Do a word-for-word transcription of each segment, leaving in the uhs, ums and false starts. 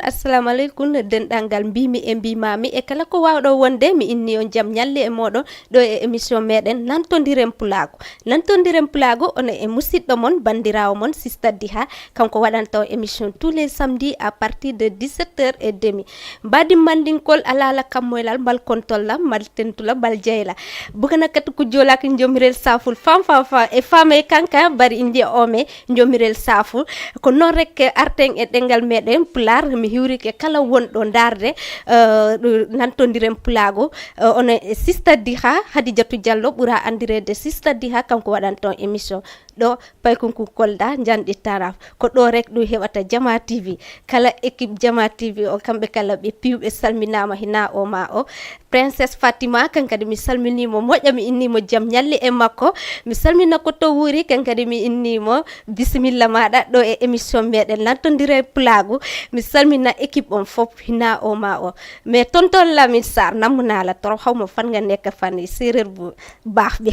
Assalamu aleykum, denɗangal mbimi e mbimami e kala ko wawɗo wonde, mi inni on jam ñalle e moɗon ɗo e émission meɗen Nantondiren Pulaagu. Nantondiren Pulaagu, ono e musiɗɗo mon, bandirawo mon, Sista Diha, kanko waɗanta on émission tous les samedis à partir de dix-sept heures et demi. Mbadi mandinkol alala kammoylal mbal kontolla, mbal tentula, mbal jeyla. Bugana katu ku jolaki njomirel saful, fam, fam, fam, e fame kanka, bari indi ome, njomirel saful. Ko noon rek arten e ɗengal meɗen Pulaar, mi hiwrike kala wonɗo ndarde, eh, ɗo Nantondiren Pulaagu, eh, ono e Sista Diha, Hadijatu Diallo ɓura andirede Sista Diha, kanko waɗanta on émission ɗo Paykunku Kolda, njanɗi taraf. Ko ɗo rek ɗum heɓata Jama T V. Kala équipe Jama T V o, kamɓe kala ɓe piwɓe salminama hina o ma o. Princesse Fatima, kan kadi mi salminimo moƴƴa, mi innimo jam ñalle e makko. Mi salmina ko to wuuri, kan kadi mi innimo bisimilla maɗa ɗo e émission meɗen Nantondiren Pulaagu. Mi salmina équipe on fof hina o ma o. Mais tonton Lamine Sarr, nammunala trop, xawma fan nga nekk fan yi, séeréer bu baax bi.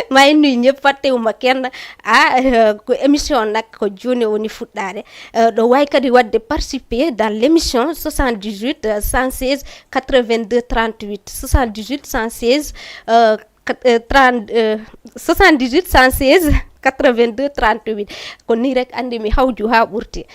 Maa ngi nuyu ñëpp, fàttewuma kenn. Ah, eh, ko émission nag ko jooni woni fuɗɗaade. Eh, ɗo wawi kadi wadde participer dans l'émission soixante-dix-huit, euh, cent seize, quatre-vingt-deux, trente-huit. Soixante-dix-huit, cent seize, euh, quat-, euh, trente, euh, soixante-dix-huit, cent seize, quatre-vingt-deux, trente-huit. Ko ni rek andi mi hawju ha ɓurti.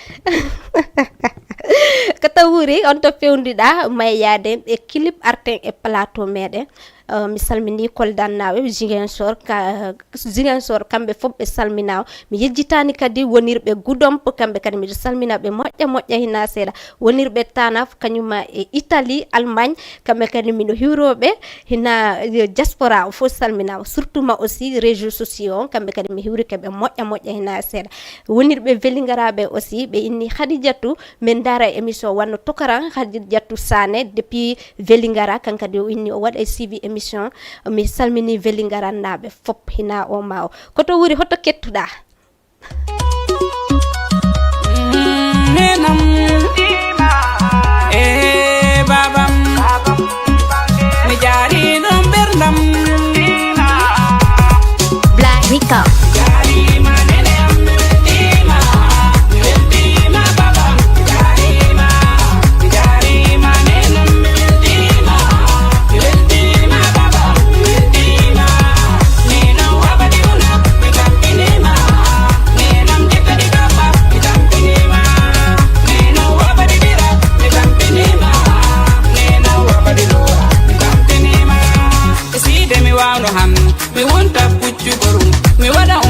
Ko taw wuuri on to fewndiɗa mayyaade e clip arten e plateau meɗen. Eh, mi salmini Koldannaɓe, Ziguinchor, ka-, Ziguinchor, kamɓe fof ɓe salminaama. Mi yejjitaani kadi wonirɓe Goudomp, kamɓe kadi miɗo salmina ɓe moƴƴa moƴƴa hina seeɗa. Wonirɓe Tanaf, kañuma e Italie, Allemagne, kamɓe kadi miɗo hiwroɓe hina, eh, diaspora o fof salminaama. Surtout ma aussi réseaux sociaux on, kamɓe kadi mi hiwrike ɓe moƴƴa moƴƴa hina seeɗa. Wonirɓe Velingaraɓe aussi, ɓe inni Khadijatou, min ndaara émission wano Tokaran, Khadijatou Sané depuis Velingara, kan kadi o inni o waɗa e suivi émission. Mi salmini Velingarannaaɓe fof hina o ma o. Ko to wuuri, hoto kettuɗa? Nenam, eh, babam, mi jaari ɗum ɓerdam. Black Rico. Side mi wawno han, mi wonta puccu borum, mi waɗa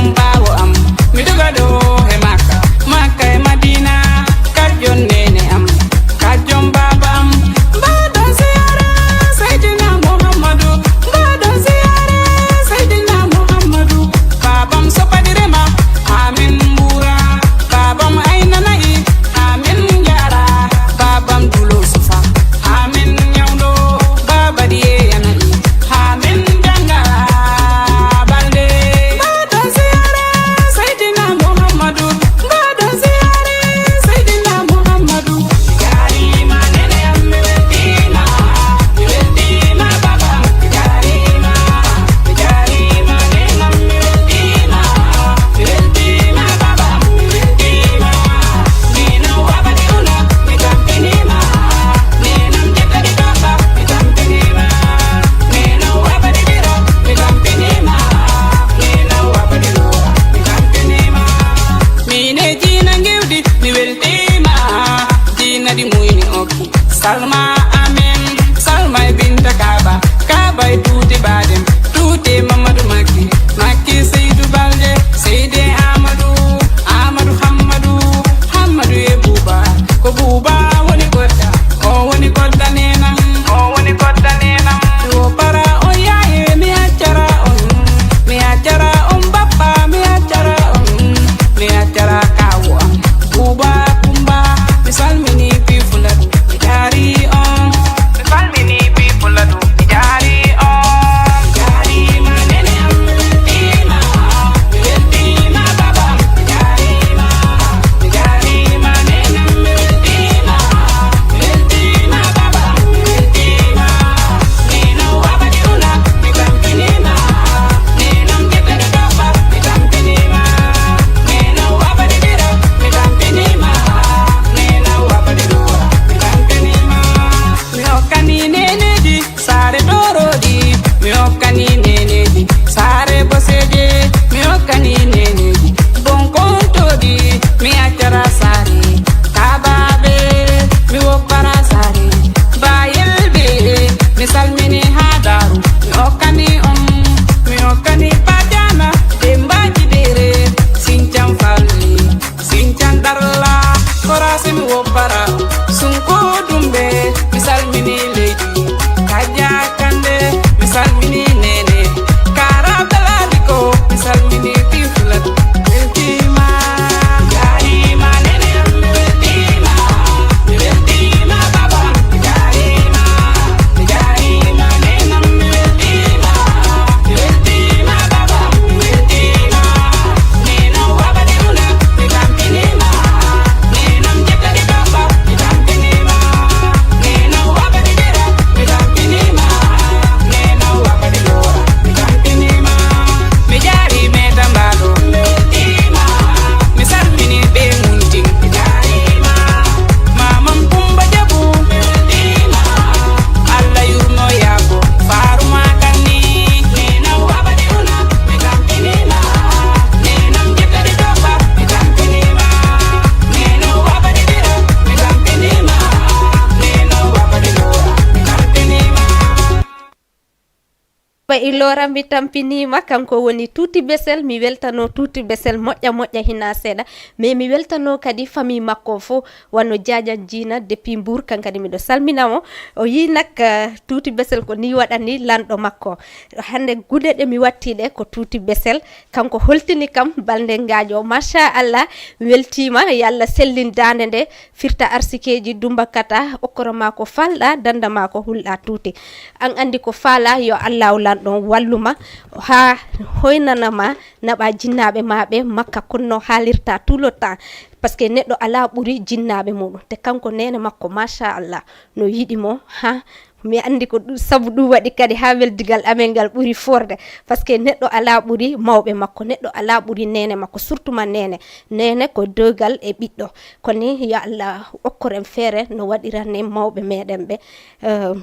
Ilora mi tampiniima, kanko woni Tuuti Besel. Mi weltano Tuuti Besel moƴƴa moƴƴa hina seeɗa. Mais mi weltano kadi famille makko fof, wano Jaajan Jiina depuis Mbour, kan kadi miɗo salmina mo. O yii nak, eh, Tuuti Besel ko ni waɗani lanɗo makko. Hannde gude ɗe mi watti ɗe ko Tuuti Besel. Kanko holtini kam balnde ngaajo. Machallah, weltiima, yo Allah sellin daande nde. Firta arsikeeji, dumba kata, okkoro ma ko falɗa, danda ma ko hulɗa tuuti. An andi ko faala, yo Allahu lanɗo wallu ma, haa hoynana ma, naɓa jinnaaɓe ma ɓe makka, kono no haalirta tout le temps. Parce que neɗɗo alaa ɓuri jinnaaɓe muɗum. Te kanko neene makko, machallah, no yiɗi mo, haa mi andi ko ɗum, sabu ɗum waɗi kadi haa weldigal amen ngal ɓuri forde. Parce que neɗɗo alaa ɓuri mawɓe makko, neɗɗo alaa ɓuri neene makko, surtout ma neene. Neene ko dewgal e ɓiɗɗo. Kono ni, yo Allah okkoren feere no waɗiranen mawɓe meɗen ɓe. Eh,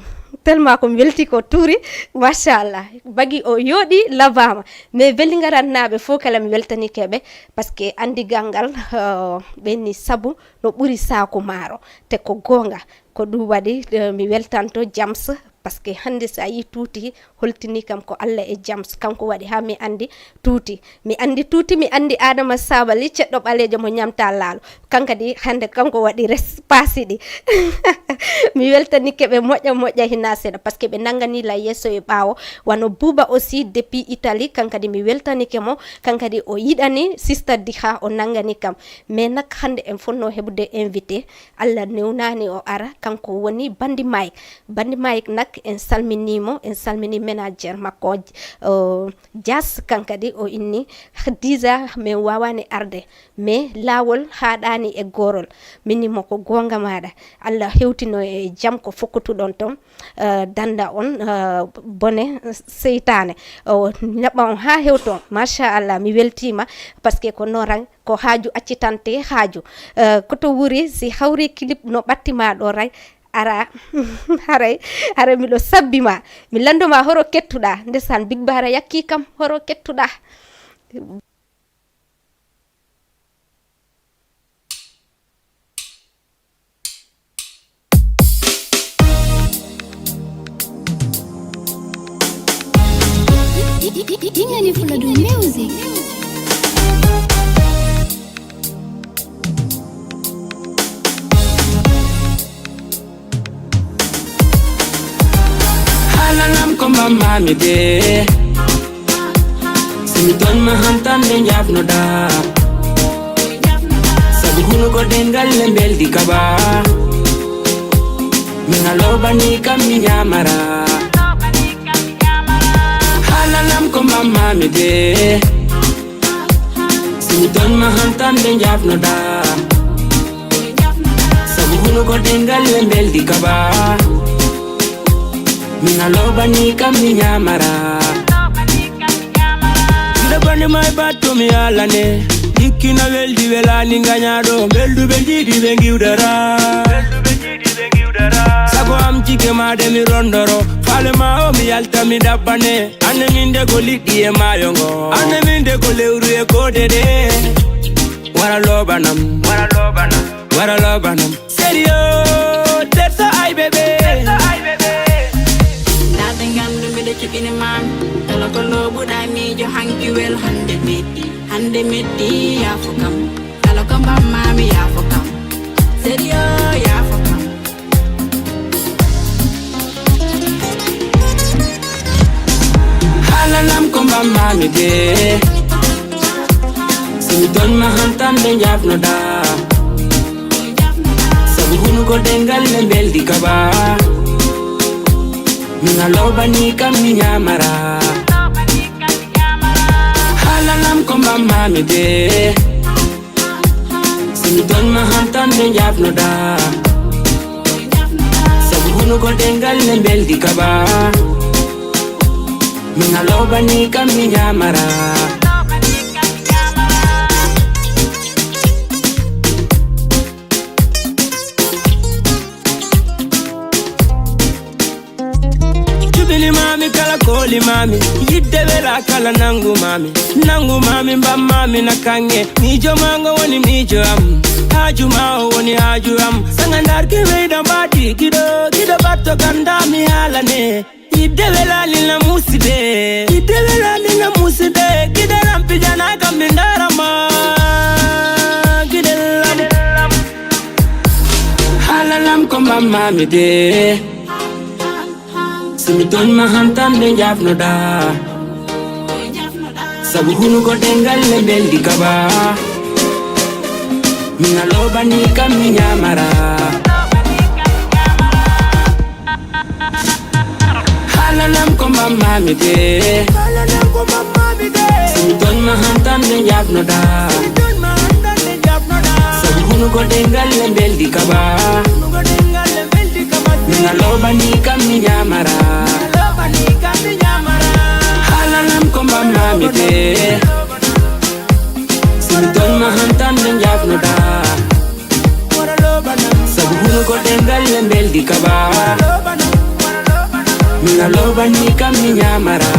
tellement ko mi welti ko tuuri, machallah. Bagi o yooɗi, labaama. Mais Velingarannaaɓe fof kala mi weltanike ɓe, parce que andigal ngal, eh, ɓenni sabu no ɓuri saaku maaro. Te ko goonga. Ko ɗum waɗi, eh, mi weltanto Jams, parce que hannde so a yii Tuuti holtini kam ko Allah e Jams, kanko waɗi haa mi anndi Tuuti. Mi anndi Tuuti, mi anndi Adama Sabali, ceɗɗo ɓaleejo mo ñamta laalo. Kan kadi hannde kanko waɗi res paasi ɗi. Mi weltanike ɓe moƴƴa moƴƴa hina seeɗa, parce que ɓe nanngani la yeeso e ɓaawo. Wano Buuba aussi depuis Italie, kan kadi mi weltanike mo, kan kadi o yiɗani Sista Diha, o nanngani kam. Mais nak hannde en fotno heɓude invité, Allah newnaani o ara, kanko woni Bandi Mike. Bandi Mike nak en salminii mo, en salminii manager makko, o, Dias, kan kadi o inni, "Dix heures min waawaani arde, mais laawol haaɗaani e goorol." Min ni mo ko goonga maaɗa. Allah hewtino e jam ko fokkotuɗon ton, eh, danda on, eh, bone seytaane. O naɓa on haa hewton. Machallah, mi weltiima, parce que ko noon ran ko haaju accitante haaju. Eh, ko to wuri si hawri clip no ɓatti ma ɗo ray, ara, haray, haray miɗo sabbi ma. Mi lanndo ma horo kettuɗa. Ndesan Big Bara yakki kam, horo kettuɗa. Ingani Fuladu Music. Haalalam ko mbammaami de. Si mi tooñ ma hantan nde njaafnoɗa. Sabu hunuko dengal le mbeldi kaba. Min a loobani kam mi ñaamara. Haalalam ko mbammaami de. Si mi tooñ ma hantan nde njaafnoɗa. Sabu hunuko dengal le mbeldi kaba. Min a loobani kam mi ñaamara. Miɗo boni ma e battu mi yaalane. Dikkina weldi welani ngañaaɗo. Belɗuɓe jiiɗi ɓe ngiwdara. Sago am jike ma de mi rondoro. Faale ma o mi yalta mi dabbane. Ande min de ko liɗɗi e maayo ngo. Ande min de ko lewru e koode ɗe. Wara loobanam. Wara loobanam. Wara loobanam. Serio, tersa ay bébé. Ndaade ngandu miɗo cuɓini maami. Kala ko loobuɗa miijo hanki wel hande metti. Hande metti yaafo kam. Kala ko mbammaami yaafo kam. Serio yaafo kam. Haalalam ko mbammaami de. Si mi tooñ ma hantan nde njaafnoɗa. Sabu hunuko dengal le mbeldi kaba. Min a loobani kam mi ñaamara. Haalalam ko mbammaami de. Si mi tooñ ma hantan nde njaafnoɗa. Sabu hunuko dengal le mbeldi kaba. Min a loobani kam mi ñaamara. Cuɓini maami kala kooli maami. Yidde wela kala nangu maami. Nangu maami mbam maami na kanŋe. Miijo maango woni miijo am. Haaju ma o woni haaju am. Sanga ndarki weyɗo mbaadi giɗo. Giɗo batto ganda mi haalane. Idde welani na muside, idde welani na muside, gidelam pijana kam min darama, gidelam. Halalam ko mamma mi de. Si mi tooñ ma hantan ɓe jafnoɗa. Sabu hunuko dengal le mbeldi kaba. Mina lobani kam mi nyamara. Halalam ko mamma mi de. Si mi tooñ ma hantan ɓe jafnoɗa. Sabu hunuko dengal le mbeldi kaba. Mina lobani kam mi nyamara. Halalam ko mamma mi de. Si mi tooñ ma hantan ɓe jafnoɗa. Sabu hunuko dengal le mbeldi kaba. Mina lobani kam mi nyamara.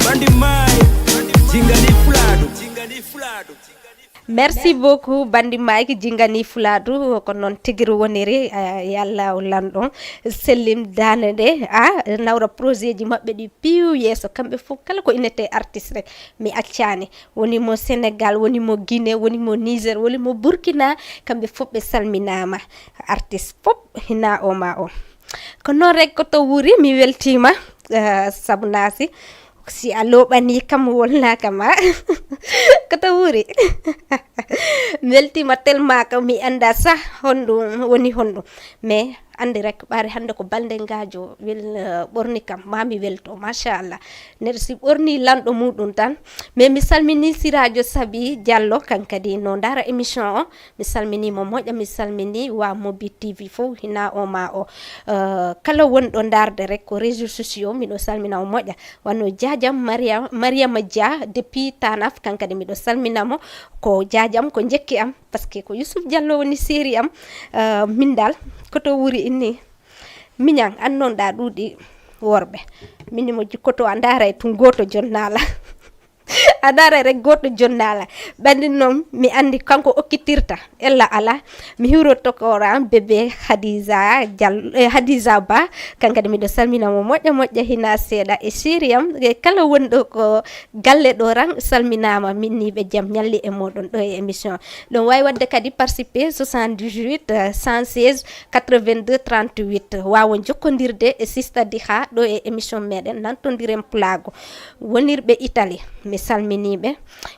Bandi Mike, jingani fulaɗo. Merci beaucoup bandi Mike, jingani fulaɗo. Ko noon tigiri woniri. Eh, yalla o lanɗon sellim dane nde a nawra projet ji maɓɓe ɗi piw yeeso, kamɓe fof kala ko innete artiste rek mi accani. Woni mo Sénégal, woni mo Guinée, woni mo Niger, woni mo Burkina, kamɓe fof ɓe salminama. Artiste fof hina o ma o. Ko noon rek ko to wuuri, mi weltima. Eh, sabu nasi si a loɓani kam wolnaka ma. Ko to wuuri. Mi weltima tellement ko mi anda sah honɗum woni honɗum. Mais andi rek ɓaari hande ko balde ngajo wel eh, ɓorni kam ma mi welto machallah. Neɗɗo si ɓorni lanɗo muɗum tan. Mais mi salmini sirajo sabi diallo kan kadi no dara émission o. Mi salminimo moƴƴa, mi salmini wa mobi tv fof hina o ma o. Eh, kala wonɗo darde rek ko réseau sociaux miɗo salmina o moƴƴa. Wano jajam mariama, mariama dia depuis tanaf, kankadi miɗo salminamo. Ko jajam ko jekki am, parce que ko yusuf diallo woni séri am. Eh, min dal koto wuri inni. Miñan annon ɗa ɗuuɗi worɓe. Minimo jikkoto a ndaray tun goto jonnala. A dara rek goto jonnala. Ɓandi noon mi andi kanko okkitirta ella ala. Mi hiwrotto koran bébé hadisa dial eh, hadisa ba. Kankadi miɗo salmina mo moƴƴa moƴƴa hina seeɗa e siriyam e kala wonɗo ko galle ɗo ran salminama minniɓe jam ñalli e moɗon ɗo e émission. Ɗon wawi wadde kadi participer soixante-dix-huit cent seize quatre-vingt-deux trente-huit wawa jokkodirde e sista diha ɗo e émission meɗen nantondiren pulago. Wonirɓe Italie mi salminiɓe.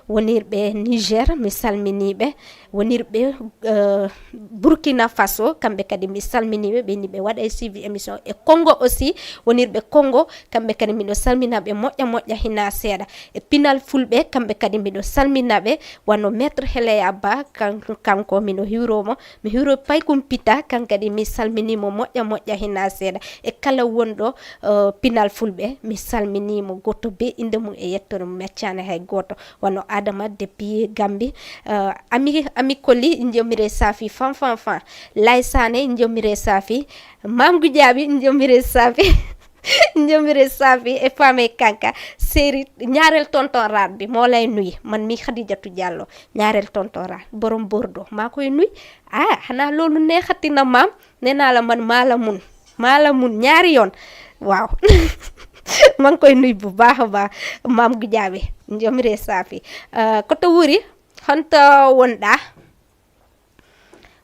Wonirɓe Niger mi salminiɓe. Wonirɓe uh, Burkina Faso kamɓe kadi mi salminiɓe ɓe ni ɓe waɗa e suivi émission e Congo aussi. Wonirɓe Congo kamɓe kadi miɗo salminaɓe moƴƴa moƴƴa hina seeɗa. E pinal fulɓe kamɓe kadi miɗo salminaɓe. Wano maître heleya ba kanko miɗo hiwromo. Mi hiwro paykum pita kankadi mi salminimo moƴƴa moƴƴa hina seeɗa e kala wonɗo uh, pinal fulɓe mi salminimo goto be inde mum e yettoɗo mum accani hay goto. Wano adama depuis gambi. Uh, ami ami koli injomire safi fan fan fan. Laysane injomire safi. Mam gujabi injomire safi. Injomire safi e fame kanka. Séri ñaarel tonton radbi molay nuy man mi khadijatu diallo. Ñaarel tonton radbi borom bordeaux makoy nuy. Ah hana lolu ne khatina mam. Nenala man mala mun. Mala mun ñaari yoon. Waaw. Man koy nuy bu baax a baax. Maam gu jaabe. Njomire saafi. Uh, koto wuri honto wonɗa?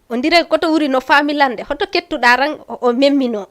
On dirait koto wuri no familande hoto kettuɗa ran o memmino.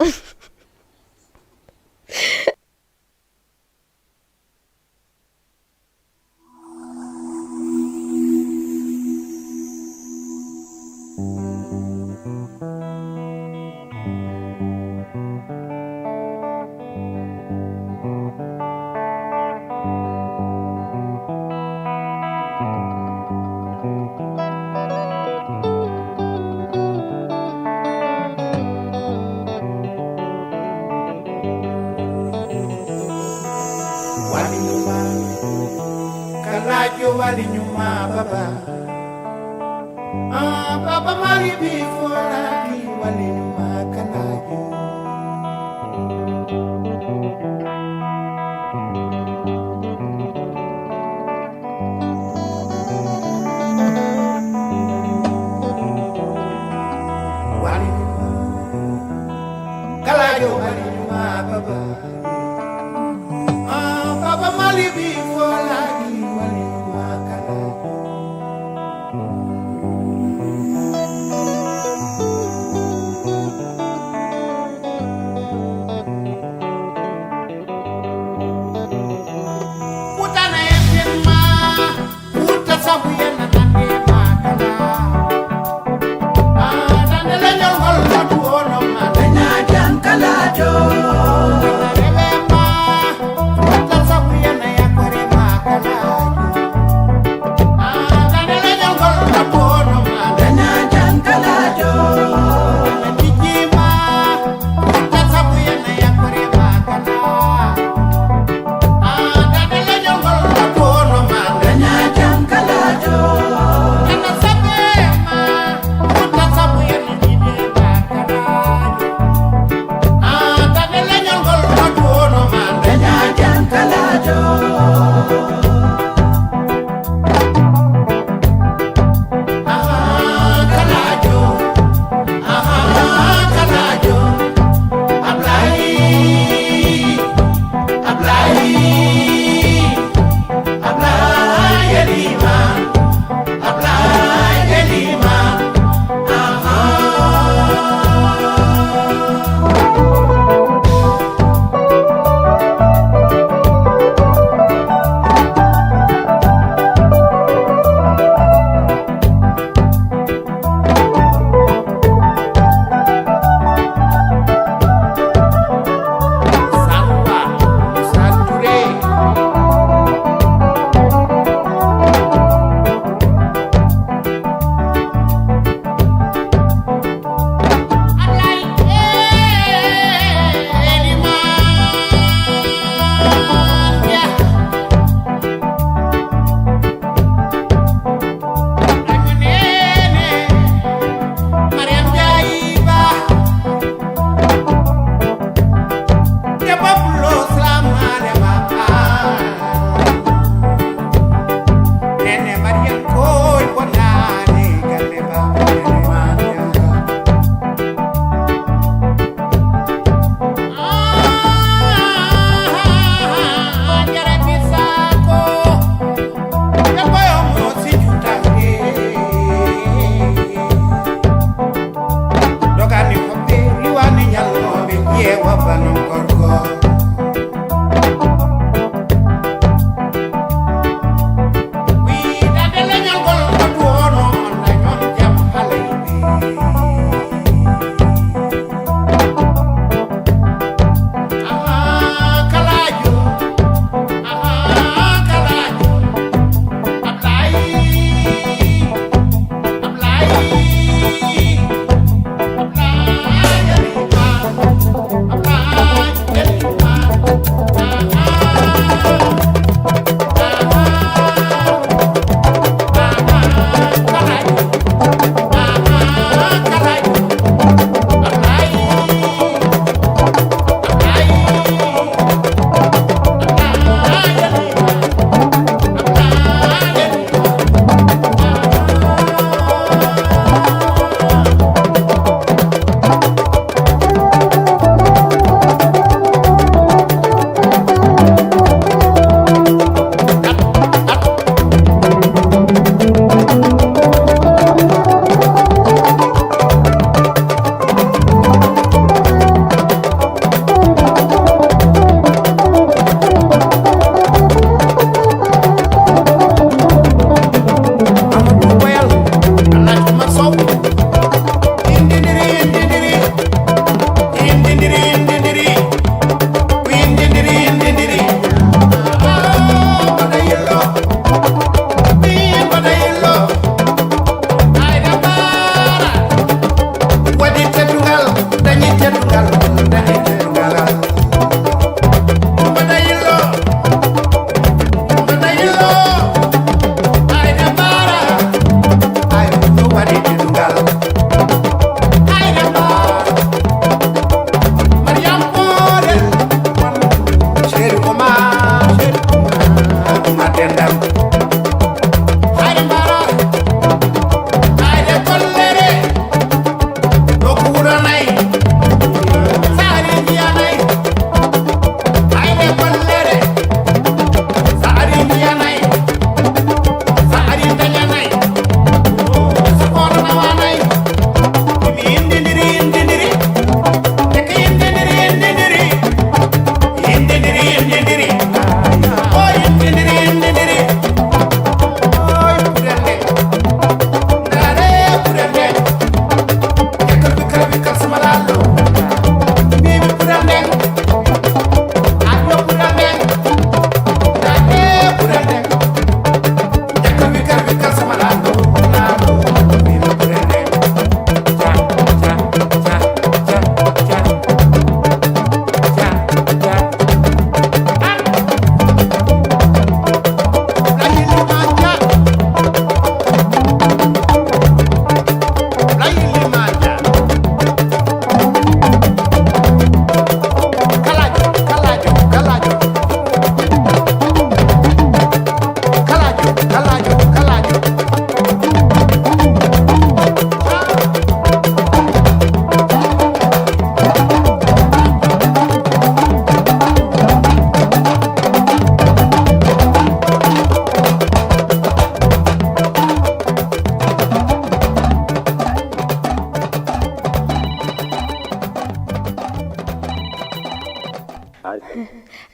Walinyuma, kalajo walinyuma baba. Ah, baba mali bi foraki walinyuma kalajo.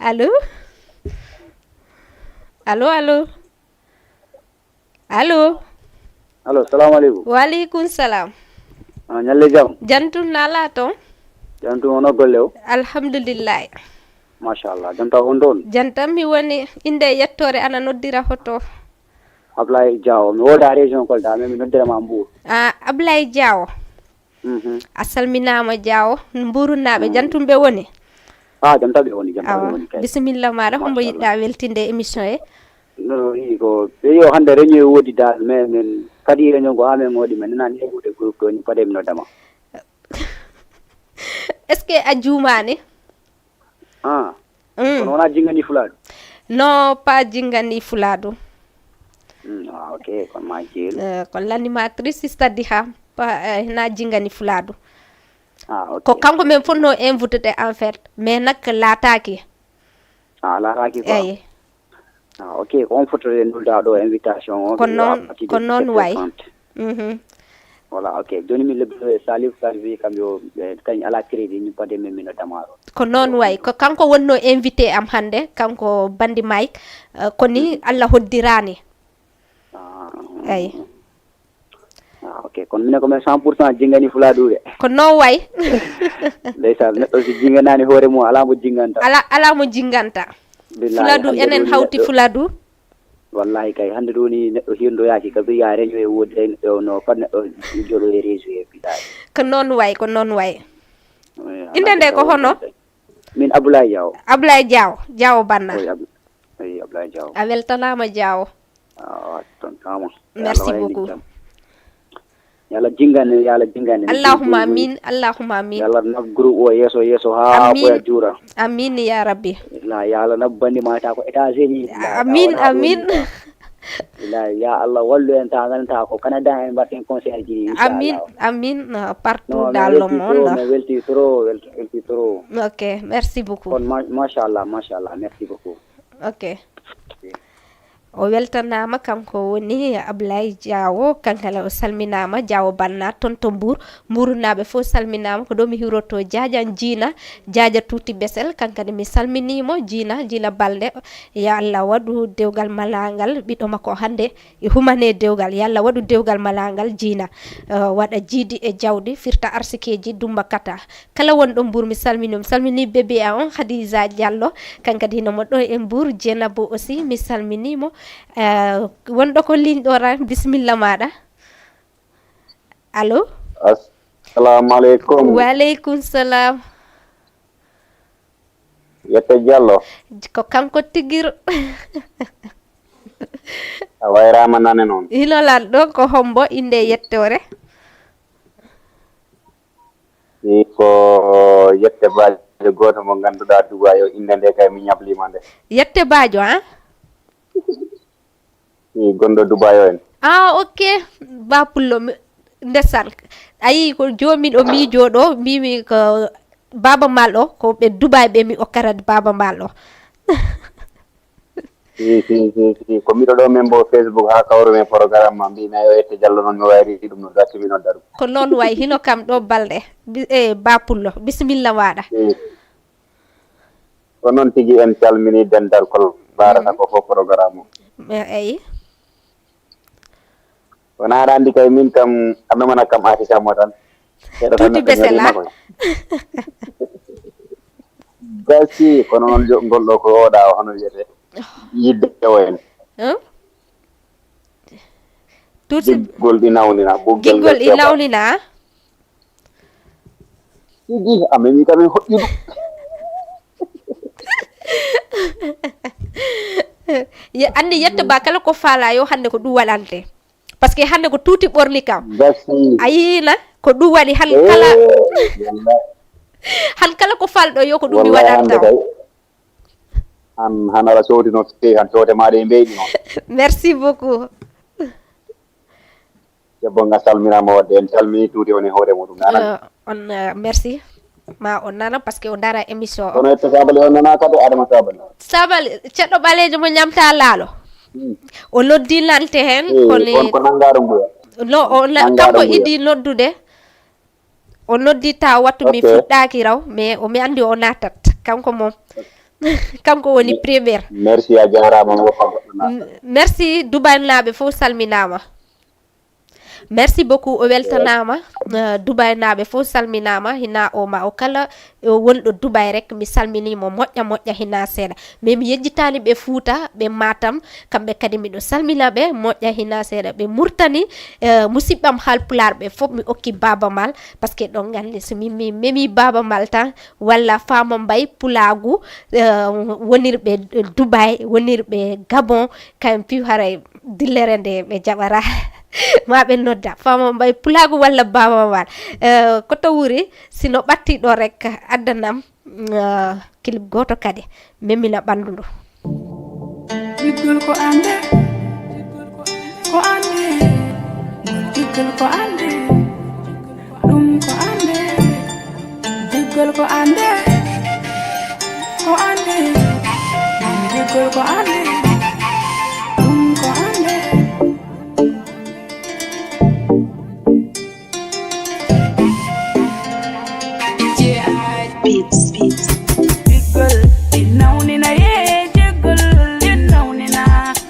Allo? Allo, allo? Allo? Allo, salamu aleykum. Wa aleykum salam. Ah, ñalle jam. Jantum nala ton? Jantum, ono golle o? Alhamdulillahi. Machallah, jantam on ɗon? Jantam mi woni, innde e yettoore, ana noddira hoto? Ablaye Diawo, mi wooda région Kolda, mais mi noddira ma Mbour. Ah, Ablaye Diawo. Mhm. A salminaama Diawo, Mbuurunaaɓe, mm, jantum ɓe woni? Ah, jantam ɓe woni, jantam ɓe woni kay. Bisimilla maaɗa, hombo yiɗɗa weltinde émission he? No, i ko, ɓe yo hannde réunion woodi dal, mais min kadi réunion ko amen woodi, min nani heɓude groupe ɗo ni, fade mi noddama. Est-ce que a juumaani? Ah. Mm. Kono wona jingani Fuladu? Non, pas jingani Fuladu. Mm, ah, ok, kon ma jeelu. Eh, kon l'animatrice, c'est-à-dire ha, pa, eh, na jingani Fuladu. Ah, ok. Ko kanko min fotno invité en fait, mais nak laataaki. Ah, laataaki quoi. Eyi. Ah, ok, ko on fottoɗen nulda ɗo invitation o, ko noon, ko noon wayi. Mhm. Voilà, ok. Joni mi lebbi Salif Salvi kam yo, eh, kañ ala crédit, ñu pade men mino damaro. Ko noon wayi. Ko kanko wonno invité am hannde, kanko Bandi Mike, eh, koni, mhm, Allah hoddirani. Ah. Eyi. Ah, ok. Kono minen ko men cent pour cent jingani Fuladu de. Ko noon wayi. Ndeysaan, neɗɗo si jinganani hoore mum, alaa mo jinganta. Ala, alaa mo jinganta. Billahi, Fuladu, hannde enen ɗo ni hawti neɗɗo Fuladu. Wallahi kay, hannde ɗo ni neɗɗo hirdoyaaki, ka biya reño e woodi, ay neɗɗo no fat neɗɗo joɗo e réseau e billahi. Ko noon wayi, ko noon wayi. Eh, innde nde ko hono? Min Abdoulaye Diaw. Abdoulaye Diaw, Diaw Banna. Oui, Ab-, oui, Abdoulaye Diaw. A weltanaama Diaw. Ah, ton kama. Merci beaucoup. Yalla jingane, yalla jingane. Allahumma amin, Allahumma amin. Yalla naf groupe o yeeso, yeeso ha ɓoya juura. Amin ya rabbi. La yalla naf bandi ma ta ko États-Unis. Amin, amin. La ya Allah wallu en ta nganta ko Canada en mbatten concert ji, inchallah. Amin, amin, uh, partout dans le monde. Mi welti trop, welti, welti trop. Ok, merci beaucoup. Kon ma-, machallah, machallah, merci beaucoup. Ok. O weltanaama, kanko woni Ablaye Diawo, kankala o salminaama, Diawo Banna, toon to Mbour. Mbuurnaaɓe fof salminaama, ko ɗo mi hiwrotoo Jaajan Jiina, Jaaja Tuuti Besel, kankadi mi salminiimo, Jiina, Jiina Balde, yo Allah waɗu dewgal malangal ɓiɗɗo makko hannde, e humane dewgal, yo Allah waɗu dewgal malangal Jiina, eh, waɗa jiidi e jawdi, firta arsikeeji, Dumba Kata. Kala wonɗo Mbour, mi salmini, mi salmini bébé a on, Khadija Diallo, kankadi hino mo ɗo e Mbour, Jenabo aussi, mi salmini mo. Eh, wonɗo ko ligne ɗo ran, bisimilla maɗa. Allo? Assalamu aleykum. Wa aleykum salam. Yette Diallo. Ko kanko tigir. A wayrama nane noon. Hino lan ɗo ko hombo innde e yettoore? Ɗi ko Yette Bajo gooto mo ngannduɗaa Dubaay o, innde nde kay mi ñablima nde. Yette Bajo, han? Ɗi gonɗo Dubaay o en. Ah, ok. Ba Pullo, mi, ndesan. Ayi, ko jomin o miijo ɗo, mbimi ko Baba Mal o, ko ɓe Dubaay ɓe mi okkarade Baba Mal o. Si, si, si, si. Ko miɗo ɗo men mbo Facebook haa kawru men programme ma, mbimi ayo Yette Diallo noon mi wayri ɗum no gatti mi nodda ɗum. Ko noon way, hino kam ɗo Balde, bi-, e Ba Pullo, bisimilla waɗa. Si. Ko noon tigi en calmini dental ko mbaarata ko fof programme o. E, eyi. Wona aɗa anndi kay min kam, a memana kam artiste am o tan. Seeɗa tan Tuuti neɗɗo Besel, ñorima a? Koy. Gasi, kono noon jo-, ngol ɗo ko oɗa o, hono wiyete? Yidde o en. Huh? Tuuti Giggol ɗi nawnina, buggel Giggol ngel ɗi keɓa. Nawnina? Tigi, a memi kam en hoƴƴudu. Ye-, anndi Yette Ba kala ko faala yo hannde ko ɗum waɗante. Parce que hannde ko tuuti ɓorni kam. Gasi. A yiina ko ɗum waɗi han kala. Eh, wallahi. Han kala ko falɗo yo ko ɗum mi wallahi waɗanta hannde o. Kay. Han, han ala sowti no feewi han toote maɗa e mbeyɗi noon. Merci beaucoup. Debbo nga salminaama wadde en calmini tuuti on e hoore muɗum. Nana. Eh, on, eh, merci. Ma on nana parce que o dara émission o. Kono Yette Sabali on nana kadi Adama Sabali. Sabali, ceɗɗo ɓaleejo mo ñamta laalo. Hmm. O noddi nante heen, eh, kono kon ko Nangaaru Mbuya. No, o na-, Nangaaru kanko Mbuya. Idi noddude. O noddi taw wattu mi Ok. Fuɗɗaaki raw, mais o mi anndi o natat. Kanko moom. Kanko woni premier. Merci, a jaaraama, mi woppa goɗɗo naata. M- merci, Dubaynaaɓe fof salminaama. Merci beaucoup, o weltanaama. Uh, Dubaynaaɓe fof salminaama, hina o ma o kala, o wonɗo Dubai rek, mi salminii mo moƴƴa moƴƴa hina seeɗa. Mais mi yejjitaani ɓe Fuuta, ɓe Matam, kamɓe kadi miɗo salmina ɓe moƴƴa hina seeɗa. Ɓe Murtani, uh, musidɓam Haalpulaar ɓe fof mi okki Baaba Maal, parce que ɗon nganndi so mi, mi memi Baaba Maal tan, walla Faama Mbay Pulaagu, uh, wonirɓe Dubai, wonirɓe Gabon, kayen piw haray dillere nde ɓe jaɓara. Ma ɓe nodda Faama Mbay Pulaagu walla Baaba Maal. Uh, ko to wuri, sino ɓatti ɗo rek, addanam, uh, clip gooto kadi, memina ɓanndu ndu. Jiggol ko ande, ko ande, jiggol ko ande, ɗum ko ande, jiggol ko ande, ko ande, jiggol ko ande, ɗum ko ande. Jiggol, ɗi nawnina, yee, jiggol, ɗi nawnina.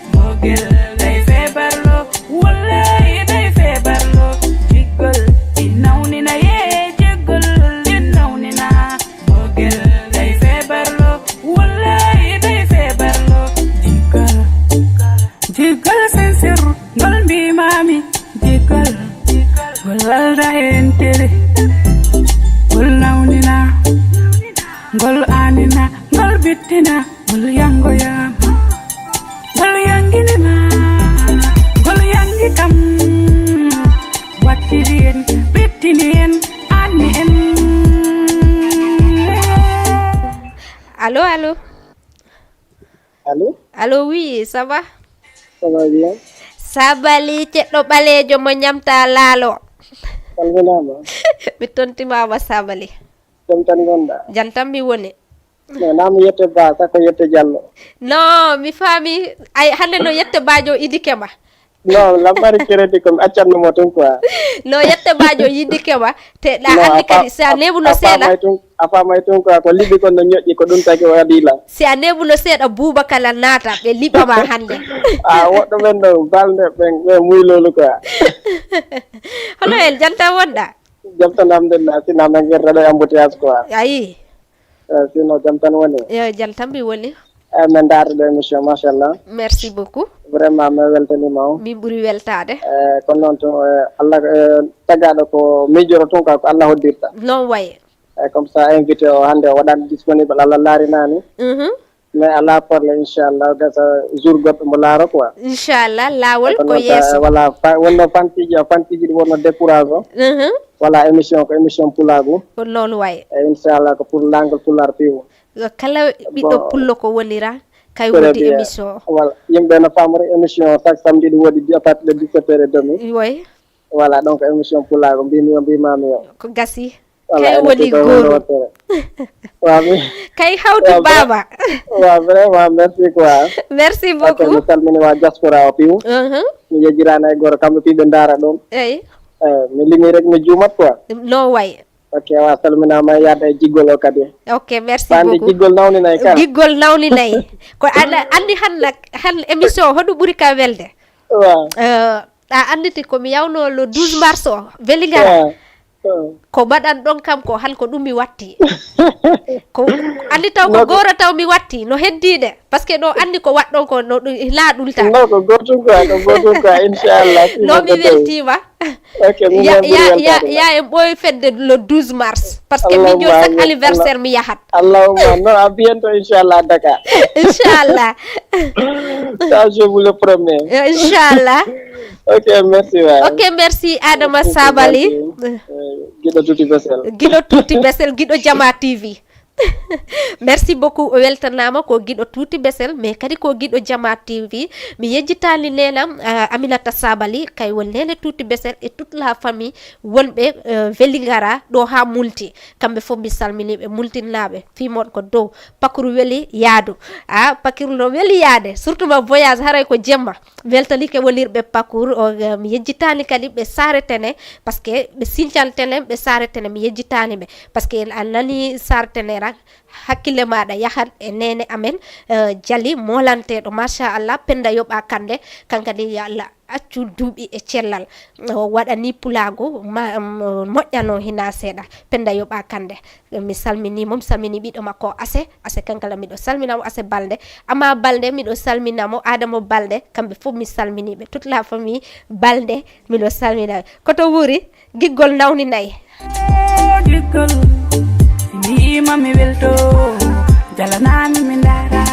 Mbëggeel day feebarloo, wallaay day feebarloo. Jiggol, ɗi nawnina, yee, jiggol, ɗi nawnina. Mbëggeel day feebarloo, wallaay day feebarloo. Jiggol, jiggol sincère, ngol mbiimaami. Jiggol, ngol aldaa e entere. Ngol nawnina, ngol aanina, ngol bittina, ngol yanngoyaama. Ngol yannginima, ngol yanngi kam. Wattiri en, bittini en, aanni en. Allo, allo. Allo? Allo, oui, ça va? Ça va bien. Sabali, ceɗɗo ɓaleejo mo ñamta laalo. Salminaama. Mi tontimaama, Sabali. Jam tan ngonɗa? Jam tan mi woni. No, naa mi yette Ba, sakko yette Jallo. No, mi faami. Ay, hannde no yette Ba jo idike ma. No, lammari crédit ko mi accanno mo tun quoi. No, yette Ba jo idike ma. Te ɗa No, anndi a fa-, kadi, si a a, neeɓuno a seeɗa. Faamay tun, a faamay tun quoi, ko liɓi kon no ñoƴƴi, ko ɗum tagi o adii la. Si a neeɓuno seeɗa, Buuba Kala naata, ɓe liɓa ma hannde. Ah, woɗɗo ɓen ɗo, balde ɓen, ɓe muylolu quoi. Hono en, jam tan wonɗa? Jam tan, alhamdulillah, sinon men gerta ɗo e embouteillage quoi. Ayi. Eh, sinon jam tan woni? Yo, jam tan mi woni. Eh, men ndaarde ɗo émission, machallah. Merci beaucoup. Vraiment, mi weltaniima on. Min ɓuri weltaade. Eh, kono noon tun, eh, Allah, eh, tagaaɗo ko miijoro tun ka ko Allah hoddirta. Noon wayi. Eh, comme ça, invité o hannde o waɗaani disponible, Allah laarinaani. Mhm. Mais alaa problème, inchallah, gasa jour goɗɗo mo laaro quoi. Inchallah, laawol ko yeeso. Voilà, fa-, wonno fantiji, fantiji ɗi wonno décourage o. Mhm. Voilà, émission ko émission pulaagu. Ko noon wayi. E inchallah ko pour langue pulaar piiwo. Kala ɓiɗɗo Bon. pullo ko wonira, kay Très wondi bien. émission o. Voilà, yimɓe no famori émission o, chaque samedi ɗi woodi à partir de dix-sept heures et demie. Woy. Voilà, donc émission pulaagu, mbimi o, mbimami o. Ko gasi. Voilà, Kay ene woni fii ko gooru. Wonno wottere. Wa mi. Kay hawti Wa, vra-, baaba. Wa, vraiment, merci quoi. Merci Ok, beaucoup. Mi salmini wa diaspora o piw. Mhm. Mi yejjirani e goro kamɓe piɓe ndaara ɗum. Eyi. Eh, mi limi rek mi juumat quoi. No way. Ok, wa salminama e yaada e jiggol o kadi. Ok, merci Bande beaucoup. Jiggol nawninay kala. Jiggol nawninay. Ko ana anndi han nak, han émission o hoɗum ɓuri ka welde? Wa. Eh, a annditi ko mi yawno le douze mars o, Vélingara. Wa. Wa. Ko mbaɗan ɗon kam ko han ko ɗum mi watti. Ko anndi taw ko Non, ko goro taw mi watti, no heddiɗe. Parce que ɗo anndi ko waɗɗon ko no ɗum laaɗum tan. Non, ko gootum quoi, ko gootum quoi, inchallah, si No, mi weltiima. Ok, min Ya, noon ɓuri ya, ya, weltaade. Ya en ɓooy fedde le douze mars. Parce que min Allahumma jooni chaque amin. anniversaire Allah-, mi yahat. Allahumma, non, à bientôt, inchallah, Dakar. Inchallah. Ça, je vous le promets. Eh, inchallah. Ok, merci, waay. Ok, merci, Adama Merci, Sabali. merci. Eh, giɗo Tuuti Besel. Giɗo Tuuti Besel, giɗo Jama T V. Merci beaucoup, o weltanaama ko giɗo Tuuti Besel, mais kadi ko giɗo Jama T V. Mi yejjitaali neenam, ah, Aminata Sabali, kay won neene Tuuti Besel et toute la famille wonɓe, eh, Vélingara ɗo haa Multi. Kamɓe fof mi salminiiɓe, Multinnaaɓe, fii mon ko dow. Pakuru weli yaadu. Ah, Pakuru no weli yaade, surtout ma voyage, haray ko jemma. Weltanike wonirɓe Pakour, o, eh, mi yejjitaani kadi ɓe Saare Tene, parce que ɓe Siñcaan Tene, ɓe Saare Tene, mi yejjitaani ɓe. Parce que a nani Saare Tene hakkille maaɗa yahat e neene amen, eh, Jali moolanteeɗo, machallah, Penda Yoɓa Kande, kankadi yo Allah accu duuɓi e cellal. O waɗani pulaagu ma, mo-, moƴƴano hina seeɗa. Penda Yoɓa Kande, mi salmini mo, mi salmini ɓiɗɗo makko Ase, Ase kankala miɗo salmina mo, Ase Balde. Ama Balde miɗo salmina mo, Adamo Balde, kamɓe fof mi salmini ɓe. Toute la famille Balde, miɗo salmina ɓe. Ko to wuuri, giggol nawni nayi. Giggol, si mi yiima mi welto, jalanami mi ndara.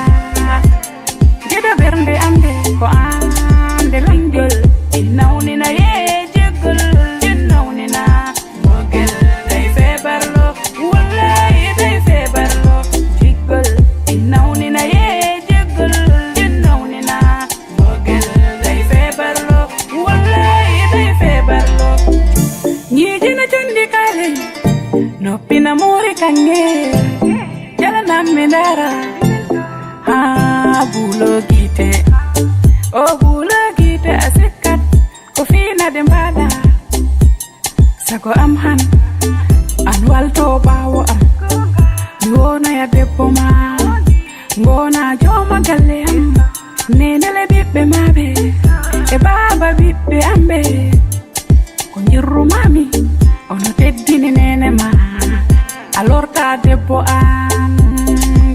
Geɗo ɓernde am nde, ko an nde langgol. Ɗi nawnina ye jiggol, ɗi nawnina. Mbogel day feebar lo, wallahi day feebar lo. Jiggol, ɗi nawnina ye jiggol, ɗi nawnina. Mbogel day feebar lo, wallahi day feebar lo. Ñiiƴe na conndi kaale, noppi na moori kaŋŋe. Jalanam mi ndaara, haa buulo gite. O buulo gite a sikkat, ko fiinade mbaɗa. Sago am han, an walto ɓaawo am. Mi wonoya debbo ma, ngona jooma galle am. Nenele ɓiɓɓe ma ɓe, e baaba ɓiɓɓe am ɓe. Ko njirru mami, ono teddini nene ma. A lorta debbo am,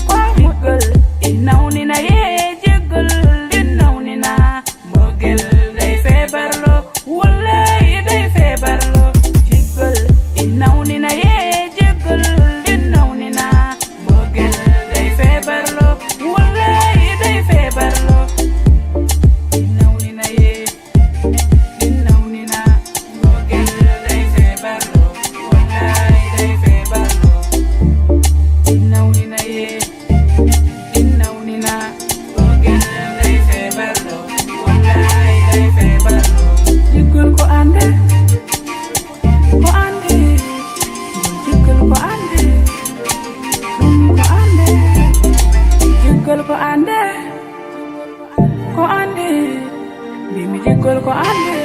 ko jiggol, ɗi nawnina ye jiggol, ɗi nawnina. Mbogel day feebar lo, wallahi day feebar lo. Jiggol, ɗi nawnina ye jiggol, ɗi nawnina. Mbogel day feebar lo, wallahi day feebar lo. Ɗi nawnina ye, ɗi nawnina. Mbogel day feebar lo, wallahi day feebar lo. Ɗi nawnina ye. Ɗi nawnina, ko gelle day feebar ɗo, wallahi day feebar ɗo. Jiggol ko ande, ko ande, jiggol ko ande, ɗum ko ande, jiggol ko ande, ko ande, mbimi jiggol ko ande,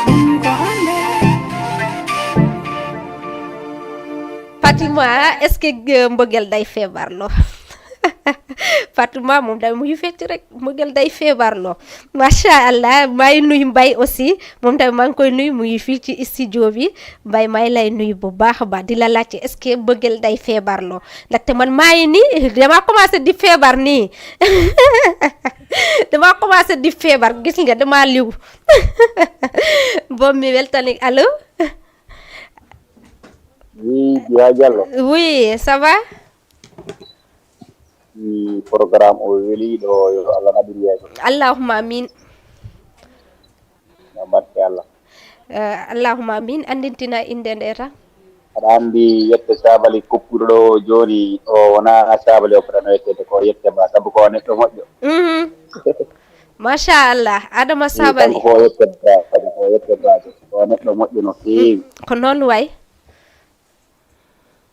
ɗum ko ande. Fatima, est-ce que, euh, mbëggeel day feebar lo? Fatima, moom tamit mu ngi fecc rek, mbëggeel day feebar lo. Macha Allah, maa ngi nuyu Mbaye aussi, moom tamit maa ngi koy nuyu, mu ngi fii ci studio bi. Mbaye, maa ngi lay nuyu bu baax a baax, di la laajte, est-ce que mbëggeel day feebar lo? Ndaxte man maa ngi nii, damaa commencé di feebar nii. Damaa commencé di feebar, gis nga, damaa liw. Bon, mi weltani, allo? Oui, Biya Diallo. Oui, ça va? Oui, programme o weli ɗo, yo Allah naɓir yeeso. Allahumma amin. No barke Allah. Eh, Allahumma amin. Andintina innde nde tan. Aɗa anndi yette Sabali koppuɗo ɗo jooni, o wona Sabali o fotano yettede, ko yette ba, sabu ko neɗɗo moƴƴo. Mhm. Machallah, Adama Sabali. Kanko ko yette ba, kadi ko yette ba, ko neɗɗo moƴƴo no feewi. Mm, ko noon wayi.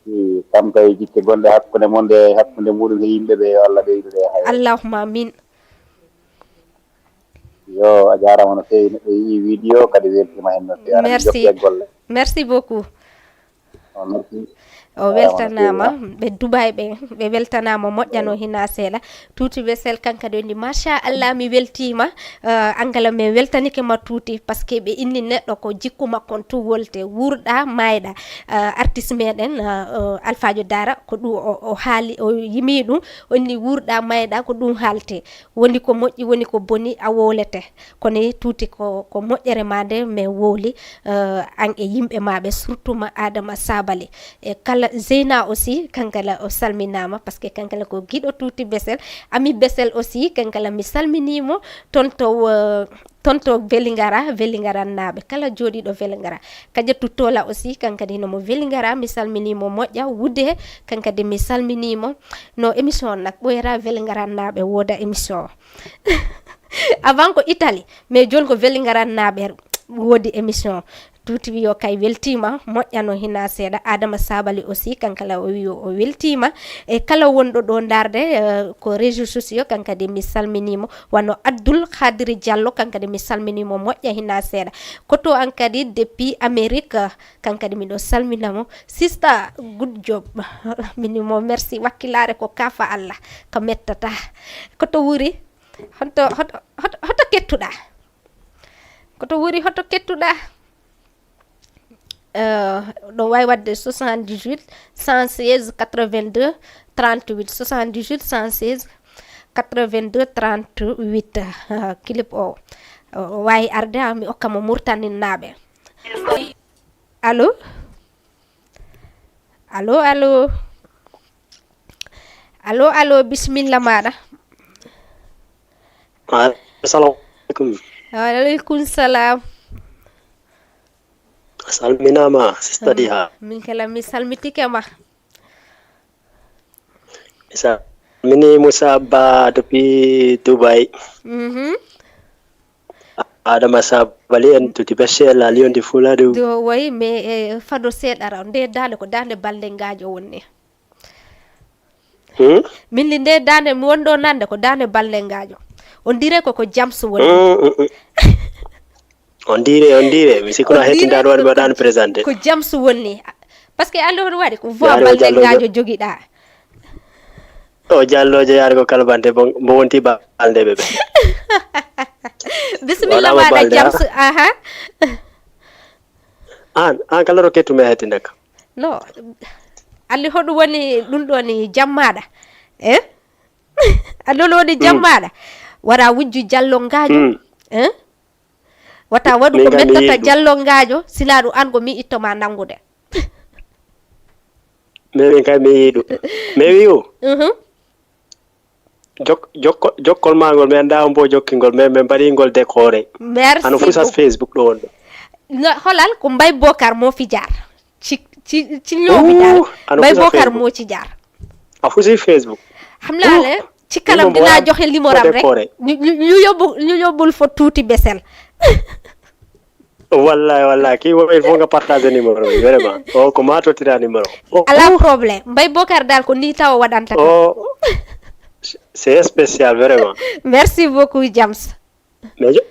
Ii, kam kay jikke gonɗe hakkunde mon ɗe, hakkunde muɗum e yimɓe ɓe, yo Allah ɓeydu ɗe hayre. Allahumma amin. Yo, a jaaraama no feewi. Neɗɗo yii vidéo kadi weltiima heen no feewi. Aɗa Merci. Jokki e golle. Merci beaucoup. Oh, merci. O weltanaama, ɓe Dubaay ɓe, ɓe weltanaama, moƴƴano hina seeɗa. Tuuti Wesel, kanka ɗo ndi, machallah, mi weltiima. Eh, Angala, mi weltanike ma Tuuti, parce que ɓe inni neɗɗo ko jikku makko on tu wolte, wuurɗa, maayɗa. Eh, artiste meɗen, eh, eh, Alfaajo Dara, ko ɗum o, o haali, o yimi ɗum, o inni wuurɗa, maayɗa, ko ɗum haalte. Woni ko moƴƴi, woni ko boni, a wowlete. Kono Tuuti ko, ko moƴƴere ma nde, mi wowli, eh, an e yimɓe ma ɓe, surtout ma Adama Sabali. E kala Zeyna aussi, kankala o salminaama, parce que kankala ko giɗo Tuuti Besel. Ami Besel aussi, kankala mi salminiimo, toon to, eh, toon to Velingara, Velingarannaaɓe, kala jooɗiiɗo Velingara. Kadiatou Tola aussi, kankadi no mo Velingara, mi salminiimo moƴƴa, Wude, kankadi mi salminiimo. No émission on nak ɓooyata Velingarannaaɓe wooda émission. Avant ko Italie, mais jooni ko Velingarannaaɓe woodi émission. Tuuti wi o kay weltiima, moƴƴano hina seeɗa. Adama Sabali aussi, kankala o wi o weltiima. E kala wonɗo ɗo ndaarde, eh, ko réseaux sociaux, kankadi mi salminiimo. Wano Abdul Khadiri Diallo, kankadi mi salminiimo, moƴƴa hina seeɗa. Koto an kadi depuis Amérique, kankadi miɗo salminamo. Sista, good job. Minimo merci, wakkilaare ko kafa Allah, ko mettata. Koto wuri, hoto, hoto, hoto, hoto kettuɗa? Koto wuri, hoto kettuɗa? Eh, ɗo wawi wadde soixante-dix-huit, cent seize, quatre-vingt-deux, trente-huit, soixante-dix-huit, cent seize, quatre-vingt-deux, trente-huit. Ah, clip o, o wawi arde, ah, mi okka mo Murtaninaaɓe. Allo? Allo, allo? Allo, allo, bisimilla maɗa. Assalamu alaikum. Wa alaikum salam. A salminaama, sista Diha. Min kala mi salmitike ma. Mi salmini Moussa Ba depuis Dubai. Mhm. Adama Sabali en tuti Bechel, a Lion di Fuladu. Do woy, mais, eh, fado seeɗa raw. Nde dande ko dande balde ngajo wonni. Hmm? Min li nde dande mi wonɗo nande ko dande balde ngajo. On dirait ko, ko Jams wonni. Hmm, hmm, hmm. On dirait, on dirait. Mi sikkuno On dirait hettindaɗo waɗi ko, mi waɗano présenté. Ko Jams wonni. Parce que Allah on waɗi ko voix balde ngajo jogiɗa. O jallojo yaari ko kalbante bo, mbo wonti balde ɓe ɓe. Bismillah waɗama maɗa balde, Jams, ah. Aha. An, an kala ro kettu me hettinde ka. No. Alli hoɗum woni ɗum ɗo ni jammaɗa? Eh? Alli hoɗum woni jammaɗa? Wara wujju jallo ngajo? Eh? Wata waɗu ko mettata jallo ngajo, sila ɗum an go mi itto ma nangude. Min kay mi yiɗu. Mi wi'u. Mhm. Jok-, jokko-, jokkol ma ngol, mi anndaa on mbo jokkingol, mais min mbaɗi ngol décoré. Merci beaucoup. Ano fusas Facebook ɗo wonɗo. No, holal ko Mbaye Bokar mo fi jaar. Ci, ci, ci ñoomi daal. Ano Mbaye fusas Bokar Facebook. Mo ci jaar. A fusi Facebook. Xam naa ne ci kanam dinaa joxe numéro am rek. Décoré. Ñu, ñu, ñu yóbbu, ñu yóbbul fa tuuti besel. Wallahi, wallahi, kii wo, il faut nga partager numéro bi, vraiment. Oh, ko ma tottira numéro. Oh, ala problème. Mbaye Bokar daal ko ni tawa waɗanta ko. Oh, c'est spécial, vraiment. Merci beaucoup, Jams. Mais jo-,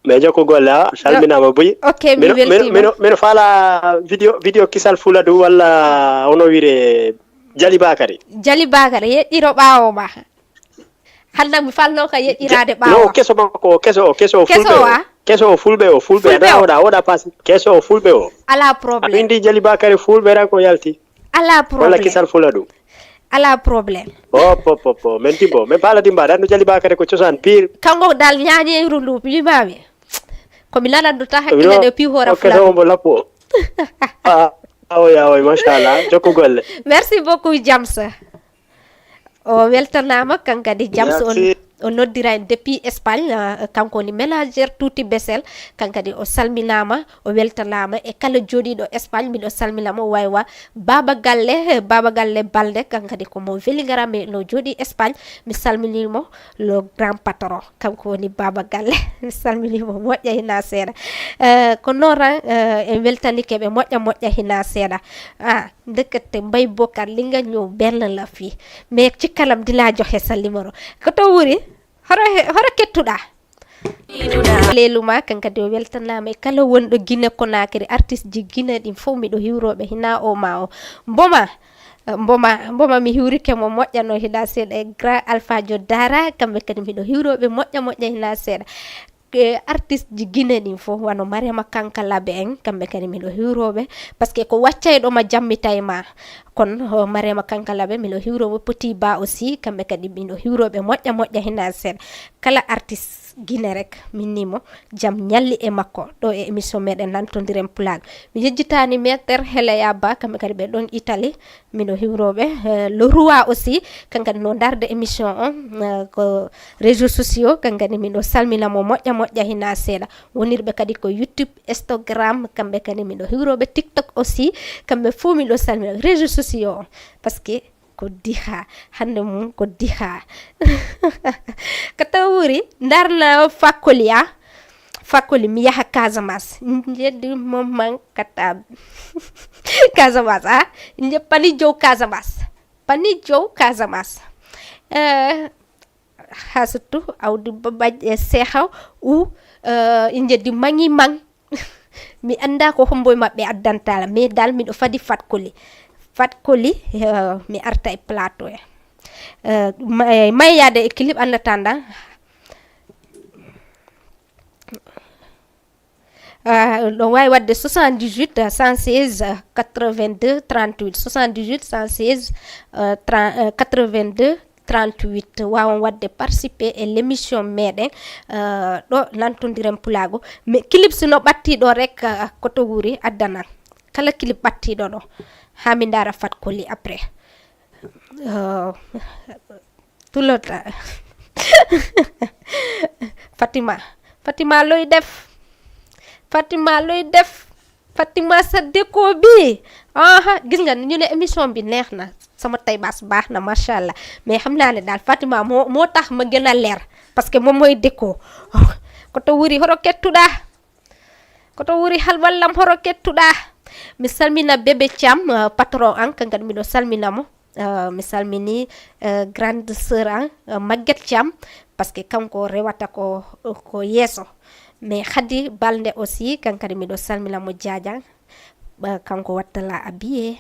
mais jokko golle, a salminaama buy. Ok, mi weltiima. Mino, mino, mino faala vidéo, vidéo kisal Fuladu walla ono wire Jali Bakari. Jali Bakari, yeƴƴiro ɓaawo ma. Hannde mi falno ka yeƴƴiraade ɓaawo. No, keso makko o, keso o, keso o, keso fulɓe o. Keso o, fulɓe o, fulɓe. Fulɓe o. Aɗa oɗa, oɗa paasi. Keso o, fulɓe o. Ala problème. A windi Jali Bakari fulɓe ran ko yalti. Ala problème. Walla kisal Fuladu. Ala problème. O, po, po, po. Men timbo. Men pala timba. Ɗan no Jali Bakari ko cosaan pire. Kanko dal ñaañeyru ndu, mi maami. Ko mi nanandu ta hakkille ɗe pi hoora Fuladu. O keso o mbo lappo. Ah, awoy, awoy, machallah. Jokko golle. Merci beaucoup, Jams. O weltanaama, kankadi Jams on, merci. O noddira en depuis Espagne, ah, kanko woni ménagère Tuuti Besel, kankadi o salminaama, o weltanaama e kala jooɗiiɗo Espagne, miɗo salminamo waywa Baba Galle, Baba Galle Balde, kankadi ko mo Vélingara, mais no jooɗi Espagne, mi salminimo, le grand patron, kanko woni Baba Galle, mi salminimo moƴƴa hina seeɗa. Eh, ko noon tan, eh, en weltanike ɓe moƴƴa moƴƴa hina seeɗa. Ah, Ndekete Mbaye Bokar linga ñoo benn la fii. Mais ci kanam dinaa joxe sa numéro. Ko to wuri? Horo he-, horo kettuɗa? Leluma kankadi o weltanaama e kala wonɗo Guinée Conakry, artiste ji Guinée ɗin fof miɗo hiwroɓe hina o ma o. Mboma, mboma, mboma mi hiwrike mo moƴƴano hina seeɗa e grand Alpha Dio Dara, kamɓe kadi miɗo hiwroɓe moƴƴa moƴƴa hina seeɗa. E artiste ji Guinée ɗin fof, wano Mariama Kankalabe en, kamɓe kadi miɗo hiwroɓe, parce que ko waccayɗo ma jammitay ma. Kono, ho, Mariama Kankalabe, miɗo hiwroɓe Petit Ba aussi, kamɓe kadi miɗo hiwroɓe moƴƴa moƴƴa hina seeɗa. Kala artiste Guinée rek, min nimo, jam ñalli e makko, ɗo e émission meɗen Nantondiren Pulaar. Mi yejjitani Maître Heleya Ba, kamɓe kadi ɓe ɗon Italie, miɗo hiwroɓe, eh, le roi aussi, kankadi no darde émission on, eh, ko réseaux sociaux, kankadi miɗo salmina mo moƴƴa moƴƴa hina seeɗa. Wonirɓe kadi ko YouTube, Instagram, kamɓe kadi miɗo hiwroɓe, TikTok aussi, kamɓe fof miɗo salmina réseaux sociaux on. Parce que ko diha, hande mum ko diha. Ko taw wuri, darna fakkoliya. Fakoli, mi yaha Casamance. Njeddi mo man kata Casamance, ah? Nje pani jow Casamance. Pani jow Casamance. Eh, ha surtout awdi babaji e seha u, eh, njeddi mangi mang. Mi anda ko hombo e maɓɓe addantala, mais dal miɗo fadi Fatkoli. Fatkoli, eh, mi arta e plateau e. Eh, ma-, eh, mayade e clip en attendant. Ah, ɗo wawi wadde soixante-dix-huit, cent seize, quatre-vingt-deux, trente-huit, soixante-dix-huit, cent seize, euh, trente, euh, quatre-vingt-deux, trente-huit. Wawan wadde participer e l'émission meɗen, euh, ɗo nantodiren pulago. Mais clip sino ɓattiɗo rek, euh, koto wuri addana. Kala clip ɓattiɗo ɗo. Ha mi ndara Fatkoli après. Euh, tulota. Fatima. Fatima looy def. Fatima looy def. Fatima sa déco bi. Aha, gis nga ñu ne émission bi neex na. Sama tay baas baax na, macha allah. Mais xam naa ne daal Fatima moo, moo tax ma gën a leer. Parce que moom mooy déco. Koto wuri horo kettuɗa. Koto wuri halwallam horo kettuɗa. Mi salmina bébé Thiam, euh, patron an, kan kadi miɗo salmina mo. Euh, mi salmini, euh, grande sœur an, euh, Maguette Thiam, parce que kanko rewata ko, ko yeeso. Mais Khady Balde aussi, kan kadi miɗo salmina mo jaajan. Ba-, kanko wattala abiye,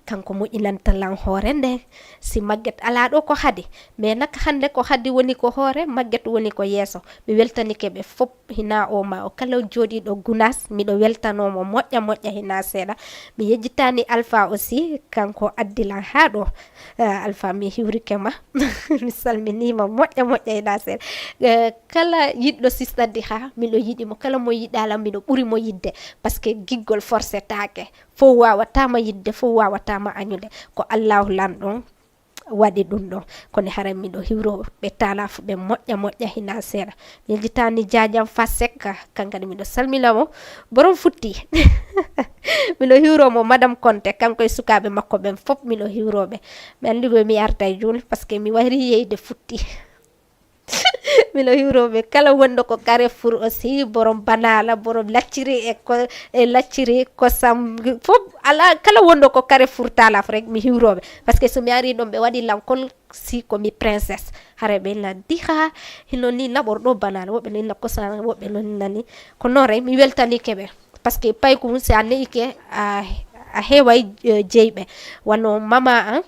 kanko moƴƴinanta lan hoore nde. Si Maguette ala ɗo ko Khady. Mais nak hande ko Khady woni ko hoore, Maguette woni ko yeeso. Mi weltanike ɓe fop, hina o ma o kala jooɗiɗo Gunaas, miɗo weltanomo moƴƴa moƴƴa hina seeɗa. Mi yejjitani Alpha aussi, kanko addi lan ha ɗo. Eh, Alpha, mi hiwrike ma. Mi salminima moƴƴa moƴƴa hina seeɗa. Eh, kala yiɗɗo Sista Diha, miɗo yiɗi mo. Kala mo yiɗala, miɗo ɓuri mo yidde. Parce que giggol forcetake. Fof wawatama yidde, fof wawatama añude. Ko Allahu lan ɗon waɗi ɗum ɗon. Kono haray miɗo hiwro ɓe tala fu ɓe moƴƴa moƴƴa hina seeɗa. Mi yejjitani Jajam Fa Sekka, kan kadi miɗo salmina mo. Borom futti. Miɗo hiwro mo Madame Konte, kanko e sukaɓe makko ɓen fop miɗo hiwro ɓe. Mi andi ko mi arta e juul, parce que mi wari yeyde futti. Miɗo hiwro ɓe kala wonɗo ko Carrefour aussi, borom banala, borom lacciri e ko, e lacciri kosam, fop ala, kala wonɗo ko Carrefour talaf rek mi hiwro ɓe. Parce que so mi ari ɗon ɓe waɗi lan kon si ko mi princesse. Hare ɓe na Diha, hino ni naɓor ɗo banala, woɓɓe no inna kosam, woɓɓe no inna ni. Ko non rek mi weltanike ɓe. Parce que paykum si a neike a, a heway, eh, jeyɓe. Wano mama an,